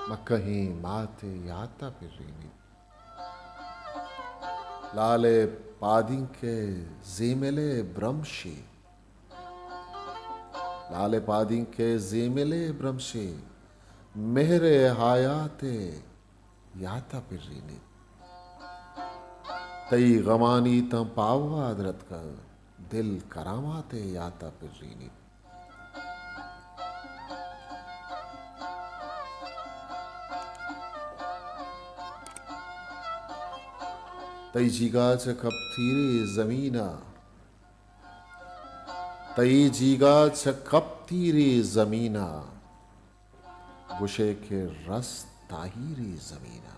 مکہیں مات ء یات ء پرینیت۔ لال ء پادینک ء زیمل ء برمشے، لال ء پادینک ء زیمل ء برمشے، مہر ء حیات ء یات ء پرینیت۔ تئی غمانی تاں پاوہ درتکگ، دل کرامات ء یات ء پرینیت۔ تئی جیگا چہ کپتیرے زمینا، تئی جیگا چہ کپتیرے زمینا، گوشے کہ رست تاہیرے زمینا۔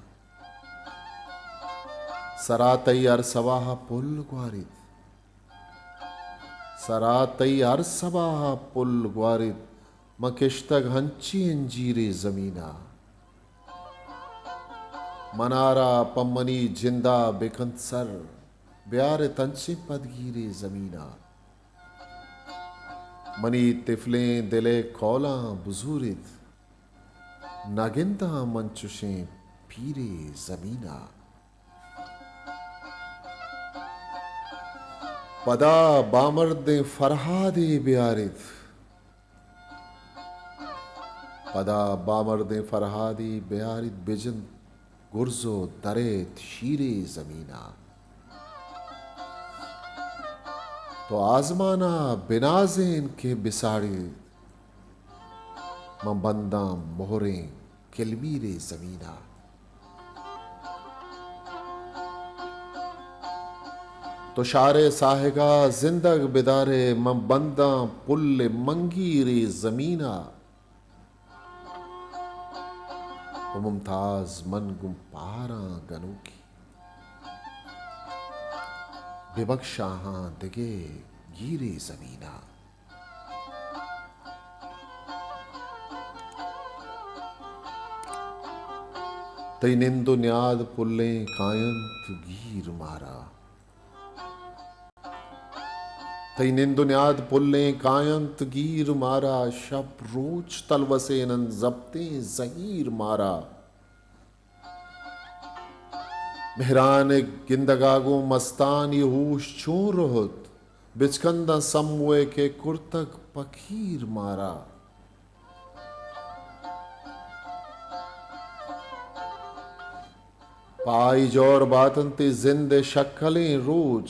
سرا تئی ہر سواہ پل گواریت، سرا تئی ہر سباہ ء پل گواریت، من کشتگ ہنچیں انجیرے زمین ء۔ منارا پہ منی جند ء بکنت سر، بیارت انچیں پدگیرے زمین ء۔ منی تفلیں دل ء کولاں بزوریت، نہ گنداں من چشیں پیرے زمین ء۔ پدا بامردیں فرہادے بیاریت، پدا بامردیں فرہادے بیاریت، بجنت گرز و دریت شیرے زمین ء۔ تو آزمان ء بنازین کہ بساڑیت، من بنداں مہریں کلمیرے زمین ء۔ تو شارے ساہگا زندگ بدارے، من بنداں پل منگیرے زمین ء۔ و ممتاز من گوں پاراں گنوکی، ببکشاہاں دگہ گیرے زمین ء۔ تئی نند و نیاد پلیں کاینت گیر مارا۔ تئی نند و نیاد پلیں کاینت گیر مارا، شپ روچ تلوسین انت زپتیں زہیر مارا۔ مہران ء گندگا گوں مستانی ہوش چون رہت، بچکنداں سموئے کہ کرتگ پکیر مارا۔ پہ آئی جور باتنت اے زند ء شکلیں روچ،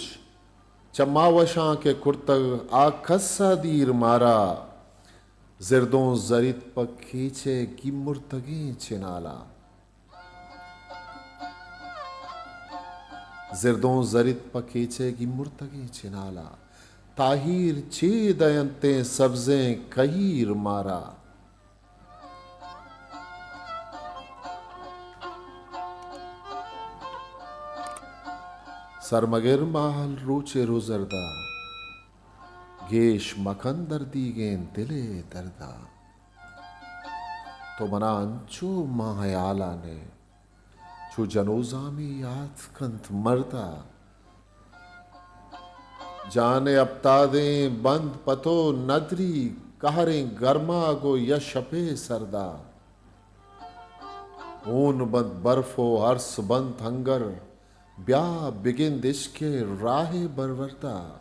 چہ ما وشاں کہ کرتگ آ کس ء دیر مارا۔ زردوں زریت پہ کیچ ء گیمرتگیں چنالا۔ زردوں زریت پہ کیچ ء گیمرتگیں چنالا۔ تاہیر چے دینتیں سبزیں کہیر مارا۔ سرمگر ماہل روچ ءِ روزردا، گیش مکن دردیگیں دل ءِ دردا۔ تو منا انچو ماں ہیالان ئے، چو جنوزامی یات کنت مردا۔ جان ءِ ہپتادیں بند پہ تو ندری، کہریں گرماگ ءُ یا شپے سردا۔ ہون بنت برف ءُ ارس بنت ہنگر، بیا بگند عشق ءِ راہ ءِ بروردا۔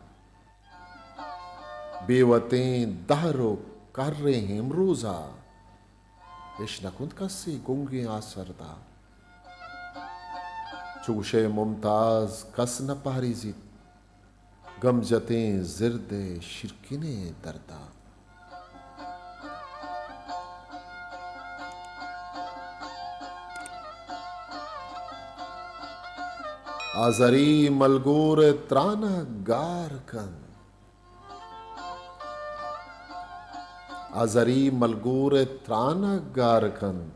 بے وتیں دہر ءُ کریں امروزا، اش نہ کنت کسے گنگیں آسردا۔ چو گوشئے ممتاز کس نہ پہریزیت، گم جتیں زرد ءِ شیرکنیں دردا۔ آزری ملگور ءِ ترانگ گار کن۔ آزری ملگور ءِ ترانگ گار کن۔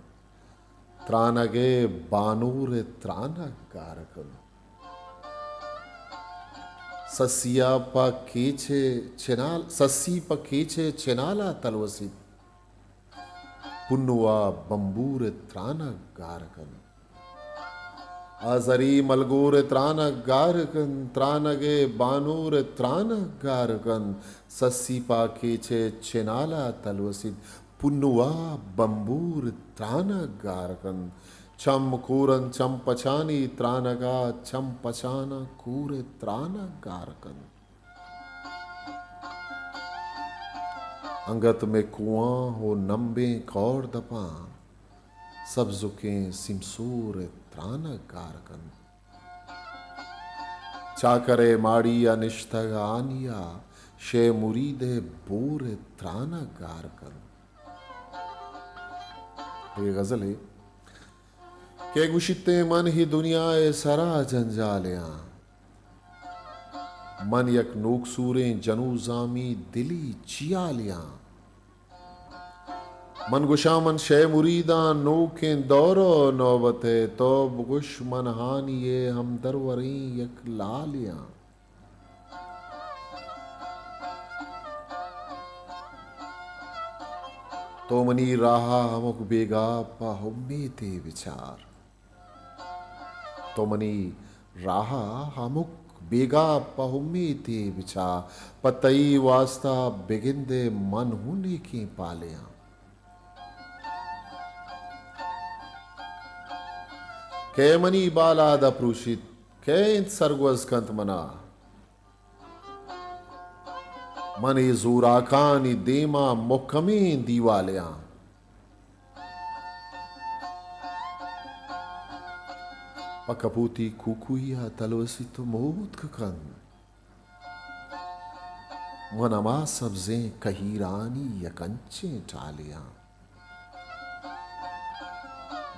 ترانگ ءِ بانور ءِ ترانگ گار کن۔ سسی ءَ پہ کیچ ءِ چنال، سسی پہ کیچ ءِ چنال ءَ تلوسیت۔ پنو ءَ بمبور ءِ ترانگ گار کن۔ آزری ملگور ءِ ترانگ گار کن، ترانگ ءِ بانور ءِ ترانگ گار کن۔ سسی پہ کیچ ءِ چنال ءَ تلوسیت، پنو ءَ بمبور ءِ ترانگ گار کن۔ چم کورن چم پچانی ترانگ ءَ، چم پچاناں کور ءِ ترانگ گار کن۔ انگت مئے کوہاں ءُ نمبیں کور دپاں، سبزکیں سیمسور ءِ ترانگ گار کن۔ چاکر ءِ ماڑی ءَ نشتگ ہانی ءَ، شے مرید ءِ بور ءِ ترانگ گار کن۔ اے غزلے کہ گوشیت، من ہی دنیا ءِ سرا جنجالیاں۔ من یک نوکسوریں جنوزامی دلی چیالیاں۔ من گوشاں من شے مریداں نوکیں دور ءُ نوبت ءِ، تو بگوش من ہانی ءِ ہمدروریں یک لالیاں۔ تو منی راہ ءَ ہمک بیگاہ پہ امیتے بچار۔ تو منی راہ ءَ ہمک بیگاہ پہ امیتے بچار، پہ تئی واستا بگندے من ہوں نیکیں پالیاں۔ کئے منی بالاد ءَ پروشیت، کئے انت سرگوز کنت منا؟ من اے زوراکانی دیما مھکمیں دیوالیاں۔ پہ کپوتی کوکوئی ءَ تلوسیت ءُ موتک کنت۔ من ہما سبزیں کہیرانی یک انچیں ٹالے آں۔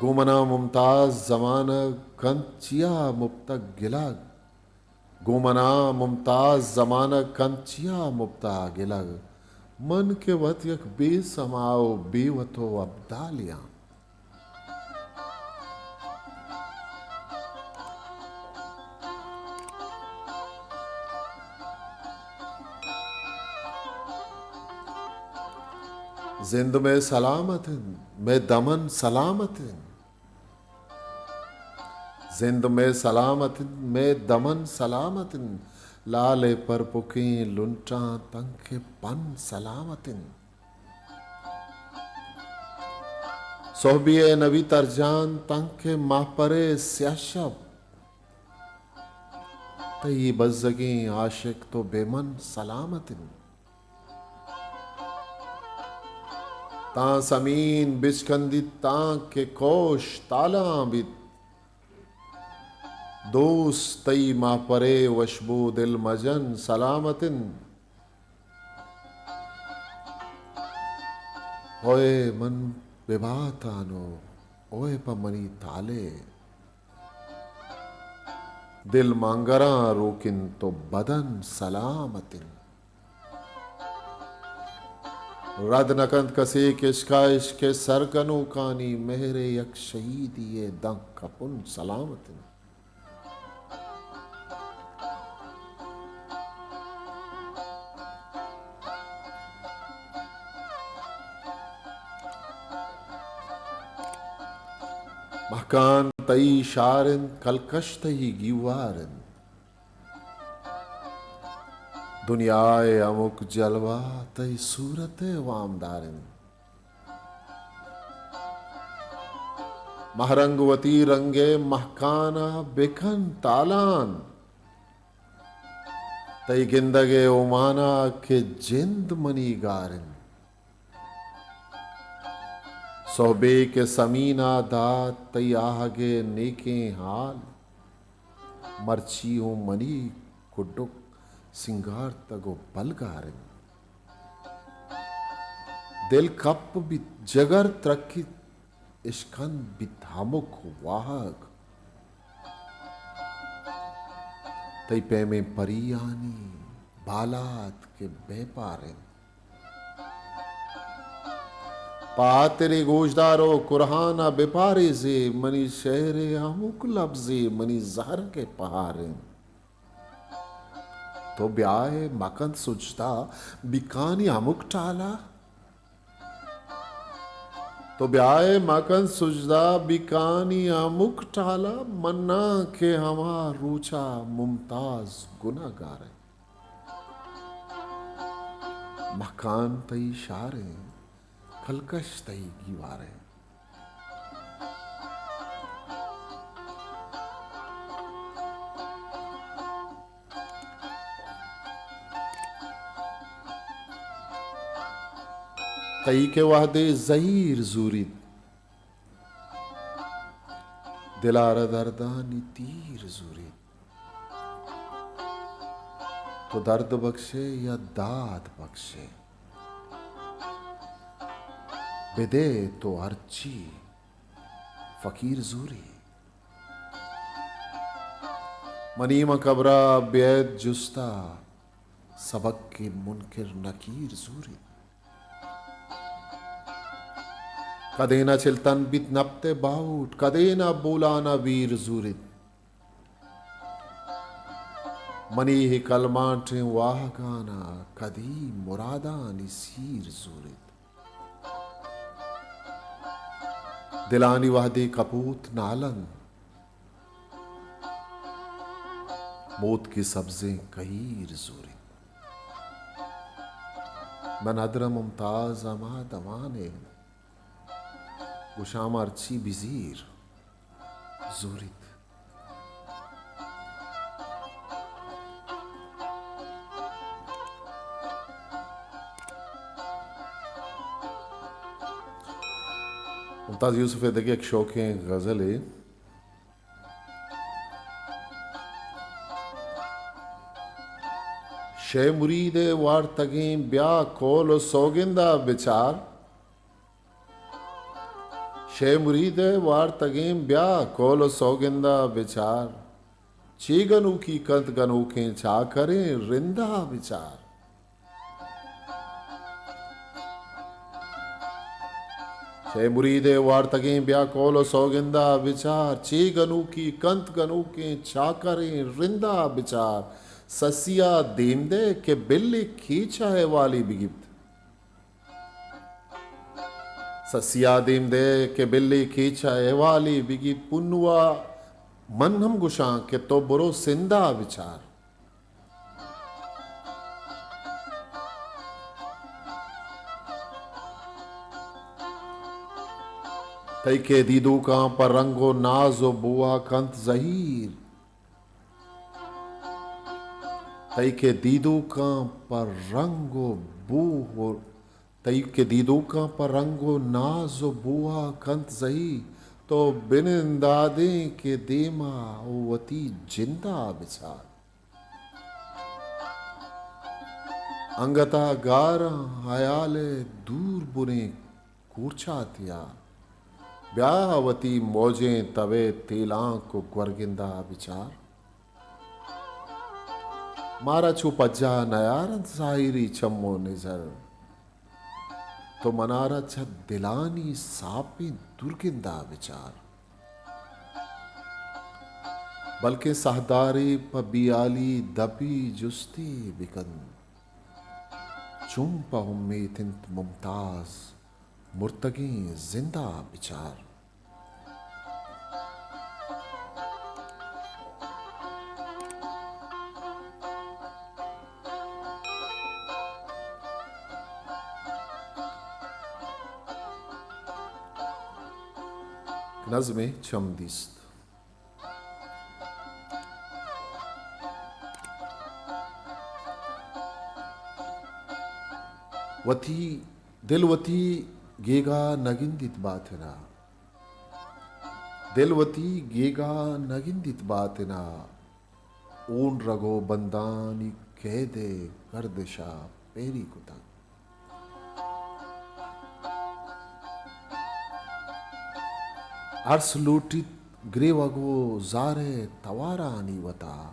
گوں منا ممتاز زمانگ کنت چیا مپتگ گلگ۔ گوں منا ممتاز زمانگ کنت چیا مپتگ گلگ۔ من کہ وت یک بے سما ءُ بے وت ءُ ابدالے آں۔ زند مئے سلامت انت، مئے دمن سلامت انت۔ زند مئے سلامت انت، مئے دمن سلامت انت۔ لال ءِ پرپکیں لنٹاں تنکہ پن سلامت انت۔ سہبی ءَ نبی ترجان تنکہ ماہپر ءِ سیاہ شپ۔ تئی بزگیں عاشق تو بے من سلامت انت۔ تاں سمین بچکندیت تاں کہ کوش تالاں بیت۔ دوست تئی ماہپرے وشبو دل مجن سلامت انت۔ اوئے من بباتان ءُ اوئے پہ منی تالے۔ دل مانگراں روک انت ءُ بدن سلامت انت۔ رد نہ کنت کسے کہ عشق ءَ عشق ءِ سرگنوکانی مہر ءِ یک شہیدی ءِ داں کپن سلامت انت۔ مہکان تئی شار انت، کلکش تئی گیوار انت۔ دنیا ءِ ہمک جلوہ تئی صورت ءِ وامدار انت۔ مہرنگ وتی رنگ ءِ مہکان ءَ بکن تالان۔ تئی گندگ ءِ اومان ءَ کہ جند منی گار انت۔ سہبے کہ سمین ءَ دات تئی آہگ ءِ نیکیں حال، مرچی اوں منی کڈک سنگارتگ ءُ بلگار انت۔ دل کپ بیت، جگر ترکیت، اشکند بیت ہمک واہگ۔ تئی پیمیں پریانی بالاد کہ بے پار انت۔ پہ ہاترے گوشدار ءُ کرہان ءَ بپاریزے، منی شعر ءِ ہمک لبزے منی زہرگ ءِ پہار انت۔ تو بیا ئے مکن سجدہ بیکانی ہمک ٹالہ۔ تو بیا ئے مکن سجدہ بیکانی ہمک ٹالہ، مناں کہ ہما روچا ممتاز گناہگار انت۔ مہکان تئی شار انت، کلکش تئی گیوار انت۔ تئی کہ وہدے زہیر زوریت، دل ءَ را دردانی تیر زوریت۔ تو درد بکشے یا داد بکشے، بدے تو ہرچی فقیر زوری۔ منی من قبرا بیت جستا، سبق کہ منکر نکیر زوری۔ کدینا چلتن بیت نپت باہوٹ، کدینا بولانا ویر زوریت۔ منی ہے کلمانٹیں واہگانا کدی مرادانی سیر زوریت۔ دلانی وہدے کپوت نالن، موتکی سبزیں کہیر زوریت۔ من ادر ممتاز ہما دمانے، گوشاں مرچی بزیر زوریت۔ ممتاز یوسف ءِ دگہ یک شوکیں غزلے۔ شے مرید ءِ وارتگیں بیا قول ءُ سوگندا بچار۔ شے مرید ءِ وارتگیں بیا قول ءُ سوگندا بچار۔ چے گنوکی کنت گنوکیں چاکریں رندا بچار۔ شے مرید ءِ وارتگیں بیا قول ءُ سوگندا بچار، چے گنوکی کنت گنوکیں چاکریں رندا بچار۔ سسیا دیم دے کہ بلے کیچ ءَ احوالی بگیپت۔ سسیا دیم دے کہ بلے کیچ ءَ احوالی بگیپت۔ پنوا من ہم گوشاں کہ تو برو سندا بچار۔ تئی کہ دیدوکاں پہ رنگ ءُ ناز ءُ بوا کنت زہیر۔ تئی کہ دیدوکاں پہ رنگ ءُ بو ءُ، تئی کہ دیدوکاں پہ رنگ ءُ ناز ءُ بوا کنت زہیر، تو بنندادیں کہ دیما ءُ وتی جندا بچار۔ انگتا گاراں ہیال ءِ دور بریں کورچاتیا۔ بیا وتی موجیں تب ءِ تیلانک ءُ گورگندا بچار۔ مارا چو پجاہ نیارنت زاہری چم ءُ نظر۔ تو منارا چہ دلانی ساپیں درگندا بچار۔ بلکیں ساہدارے پہ بیالی دپی جستے بکن۔ چون پہ امیت انت ممتاز مرتگیں زندا بچار۔ نظمے چم دیست۔ وتی دل وتی گیگا نہ گندیت باتنا، دل وتی گیگا نہ گندیت باتنا، اون رگ و بندانی قید ء گردشا پیری کتگ۔ ارس لوٹیت گریوگ و زار ء توارانی وتا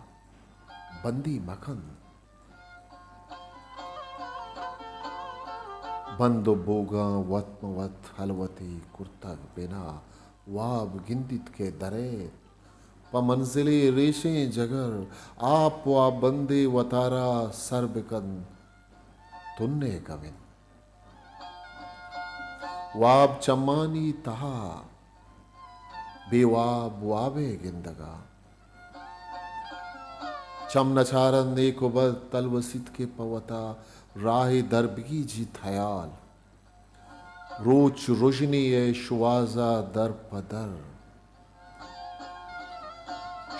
بندی مکن۔ بند و بوگاں وت مہ وت ہلوتے کرتگ بنا، واب گندیت کہ درئیت پہ منزلے ریشیں جگر، آپ و آ بندے وتارا سر بکن تنے کمن۔ واب چمانی تہا بے واب وابے گندگا۔ چم نچارن نیک و بد تلوسیت کہ پہ وتا راہے در بگیجیت ہیال۔ روچ رژنے ء شوازا در پہ در۔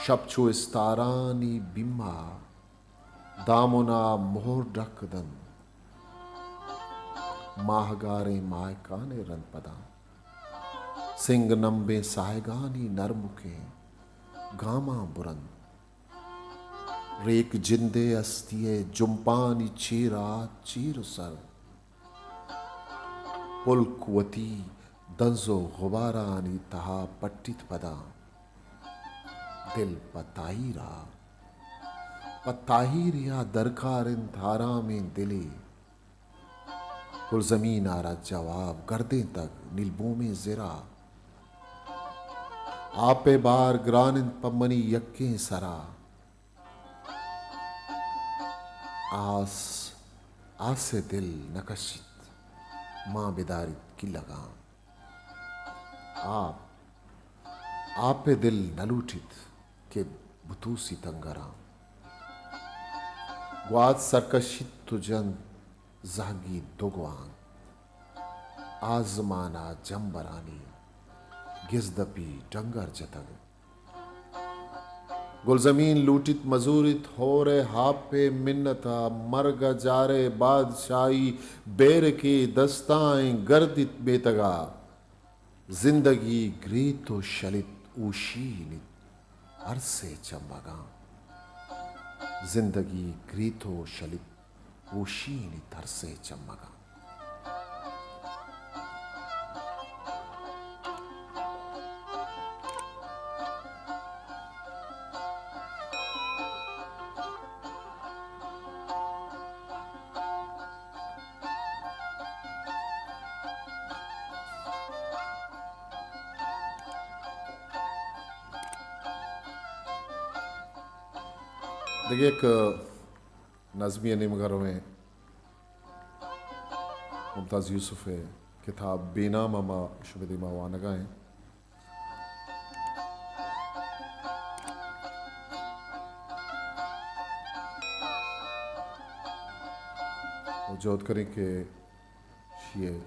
شپ چو استارانی بیما دامنا مہر ڈک دنت۔ ماہگاریں ماہکانے رند پداں۔ سنگ نمبیں ساہگانی نرمکیں گاماں برنت۔ ریک جندے ہستی ء جمپانی چیر آت چیر و سر۔ پلک وتی دنز و غبارانی تہا پٹیت پداں۔ دل پہ تاہیرا، پہ تاہیریا درکار انت آرامیں دلے۔ گلزمین ء را جواب گردینتگ نیلبومیں زرا۔ آپ ء بار گران انت پہ منی یکیں سرا۔ آس، آس ء دل نہ کشیت، ماں بداریت کلگاں۔ آپ، آپ ء دل نہ لوٹیت کہ بتوسی تنگراں۔ گوات سرکشیت و جنت زہگی دو گوانک۔ آزمانا جمبرانی گزدپی ڈنگر جتگ۔ گلزمین لوٹیت مزوریت ہور ء ہاپ ء منت ء مرگ ء جار ء بادشاہی بیرکے دستائیں گردیت میتگ ء۔ زندگی گریت و شلیت اوشینیت ارس ء چمگاں۔ زندگی گریت و شلیت اوشینیت ارس ء چمگاں۔ دگہ یک نظمی ء نیمگ ء رویں۔ ممتاز یوسف ء کتاب بے نام ء ما شمئے دیما وانگا ایں۔ و جہد کریں کہ شی ء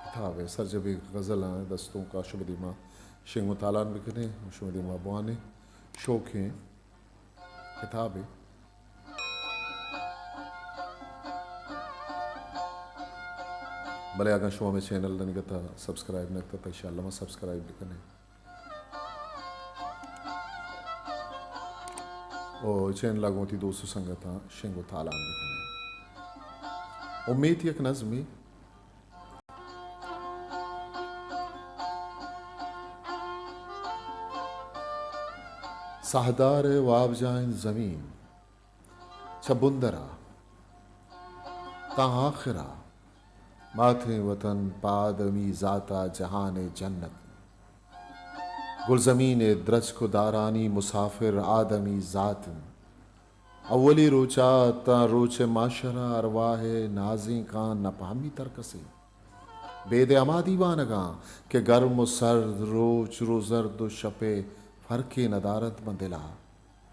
کتاب ء سرجمیں غزلاں دستونکا شمئے دیما شنگ و تالان بکنیں و شمئے دیما بوانیں۔ شوکیں کتابے۔ بلے اگاں شما مئے چینل دنیگتا سبسکرائب نہ کتا، تو انشاءاللہ ما سبسکرائب بکنے۔ او چینل گوں وتی دوست و سنگتاں شنگ و تالان بکنے۔ امیت یک نظمی ساہدار ء وابجاہ انت زمین، چہ بندر ء تاں آخر ء ماتیں وطن پہ آدمی ذات ء جہان ء جنت۔ گلزمین ء درچک و دارانی مسافر آدمی ذات انت۔ اولی روچ ء تاں روچ ء محشر ء ارواہ ء نازینکاں نہ پہمیت ہر کسے۔ بید ء ہما دیوانگاں کہ گرم و سرد، روچ روزرد و شپ ء فرقے ندارنت ماں دل ء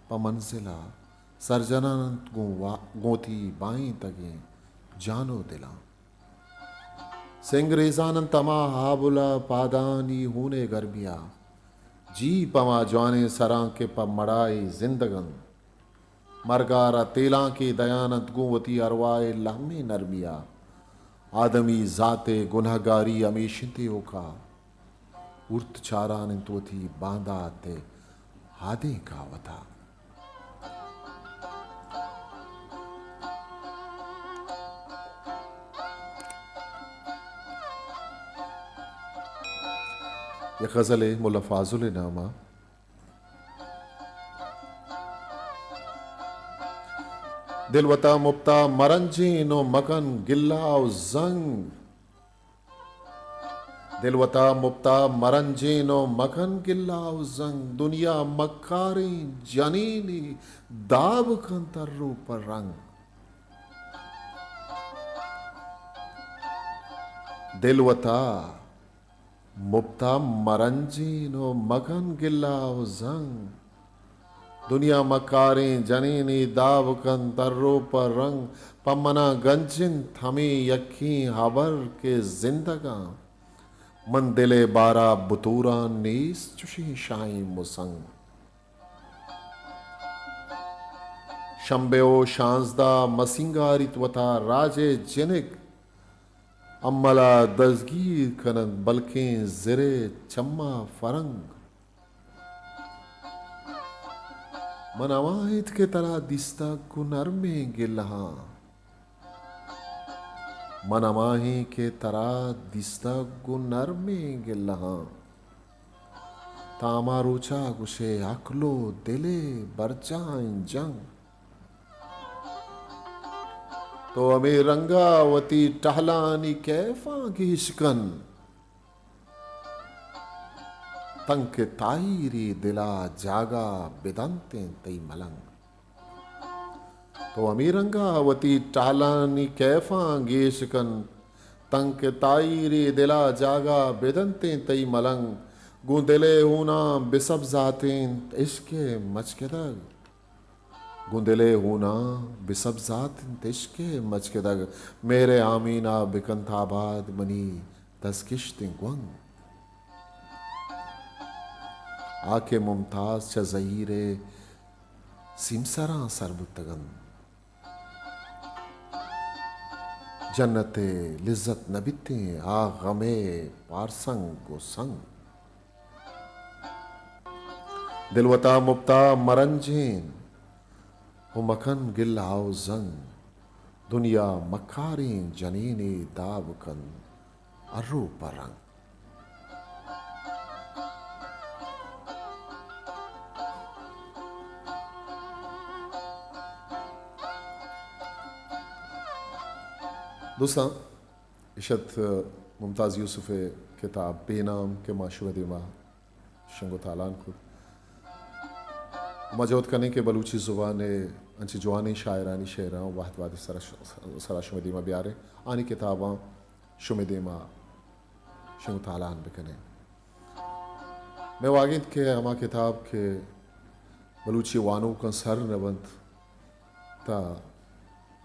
پہ منزل ء سرجنان انت گوں وا-، گوں وتی باینتگیں جان و دلاں۔ سنگ ریزان انت ہما ہابل ء پادانی ہون ء گرمی ء۔ جیپ ہما جوانیں سراں کہ پہ مڑائی زندگ انت۔ مرگ ء را تیلانکے دیان انت گوں وتی ارواہ ء لہمیں نرمی ء۔ آدمی زات ء گنہگاری ہمیش انت ایوک ء۔ ارت چاران انت وتی باندات ء آدینک ء وتا۔ یک غزلے ملا فاضل ء نام ء۔ دل وتا مپتا مرنجین و مکن گلہ و زنگ۔ دل وتا مپتا مرنجین و مکن گلہ و زنگ۔ دنیا مکاریں جنینے داب کنت ہر رو پہ رنگ۔ دل وتا مپتا مرنجین و مکن گلہ و زنگ۔ دنیا مکاریں جنینے داب کنت ہر رو پہ رنگ۔ پہ منا گنج انت ہمے یکیں ہبر کہ زندگاں۔ من دل ء بارا بتوراں نیست چشیں شاہیں مسنگ۔ شمبے و شانزدہ مسینگاریت وتا راج ء جنک۔ امل ء دزگیر کن انت بلکیں زر ء چما فرنگ۔ من ہما انت کہ ترا دیستگ گوں نرمیں گلہاں۔ من ہما ایں کہ ترا دیستگ گوں نرمیں گلہاں۔ تاں ہما روچا گوشے عقل و دل ء برجاہیں جنگ۔ تو ہمے رنگا وتی ٹہلانی کیفاں گیش کن۔ تنک تاہیری دلا جاگہ بدنتیں تئی ملنگ۔ تو ہمے رنگا وتی ٹہلانی کیفاں گیش کن۔ تنک تاہیری دلا جاگہ بدنتیں تئی ملنگ۔ گوں دل ء ہوناں بسبزاتیں عشق ء مچکدگ۔ گوں دل ء ہوناں بسبزات انت عشق ء مچکدگ۔ مہر ء آمین ء بکنت آباد منی دزکشتیں گونگ۔ آ کہ ممتاز چہ زہیر ء سیمسراں سر بوتگ انت۔ جنت ء لذت نہ بیتیں آ غم ء پارسنگ و سنگ۔ دل وتا مپتا مرنجین و مکن گلہ و زنگ۔ دنیا مکاریں جنینے داب کن ارو پہ رنگ۔ دوستاں، ایش ات ممتاز یوسف ء کتاب بے نام کہ ما شمئے دیما شنگ و تالان کت۔ ما جہد کنیں کہ بلوچی زبان ء انچیں جوانیں شاعرانی شعراں وہد وہد سرا ش-، سرا شمئے دیما بیاریں، آنی کتاباں شمئے دیما شنگ و تالان بکنیں۔ مئے واگہ انت کہ ہما کتاب کہ بلوچی وانوکاں سر نہ بنت، تا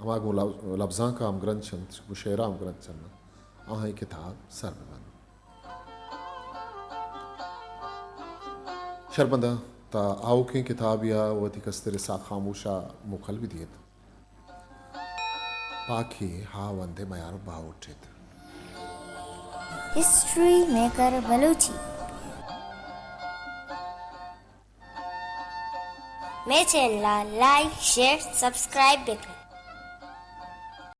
ہما گوں لب-، لبزانک ء ہمگرنچ انت، گوں شعر ء ہمگرنچ انت، آہاں اے کتاب سر بہ بنت۔ شربنداں تا آؤکیں کتابے ء وتی کستر ساہ خاموش ء موکل بہ دیت۔ پاکیں ہاوند ء میار باہوٹ ایت۔ History maker Balochi. مئے چینل ء لائک، شیئر، سبسکرائب بہ کن۔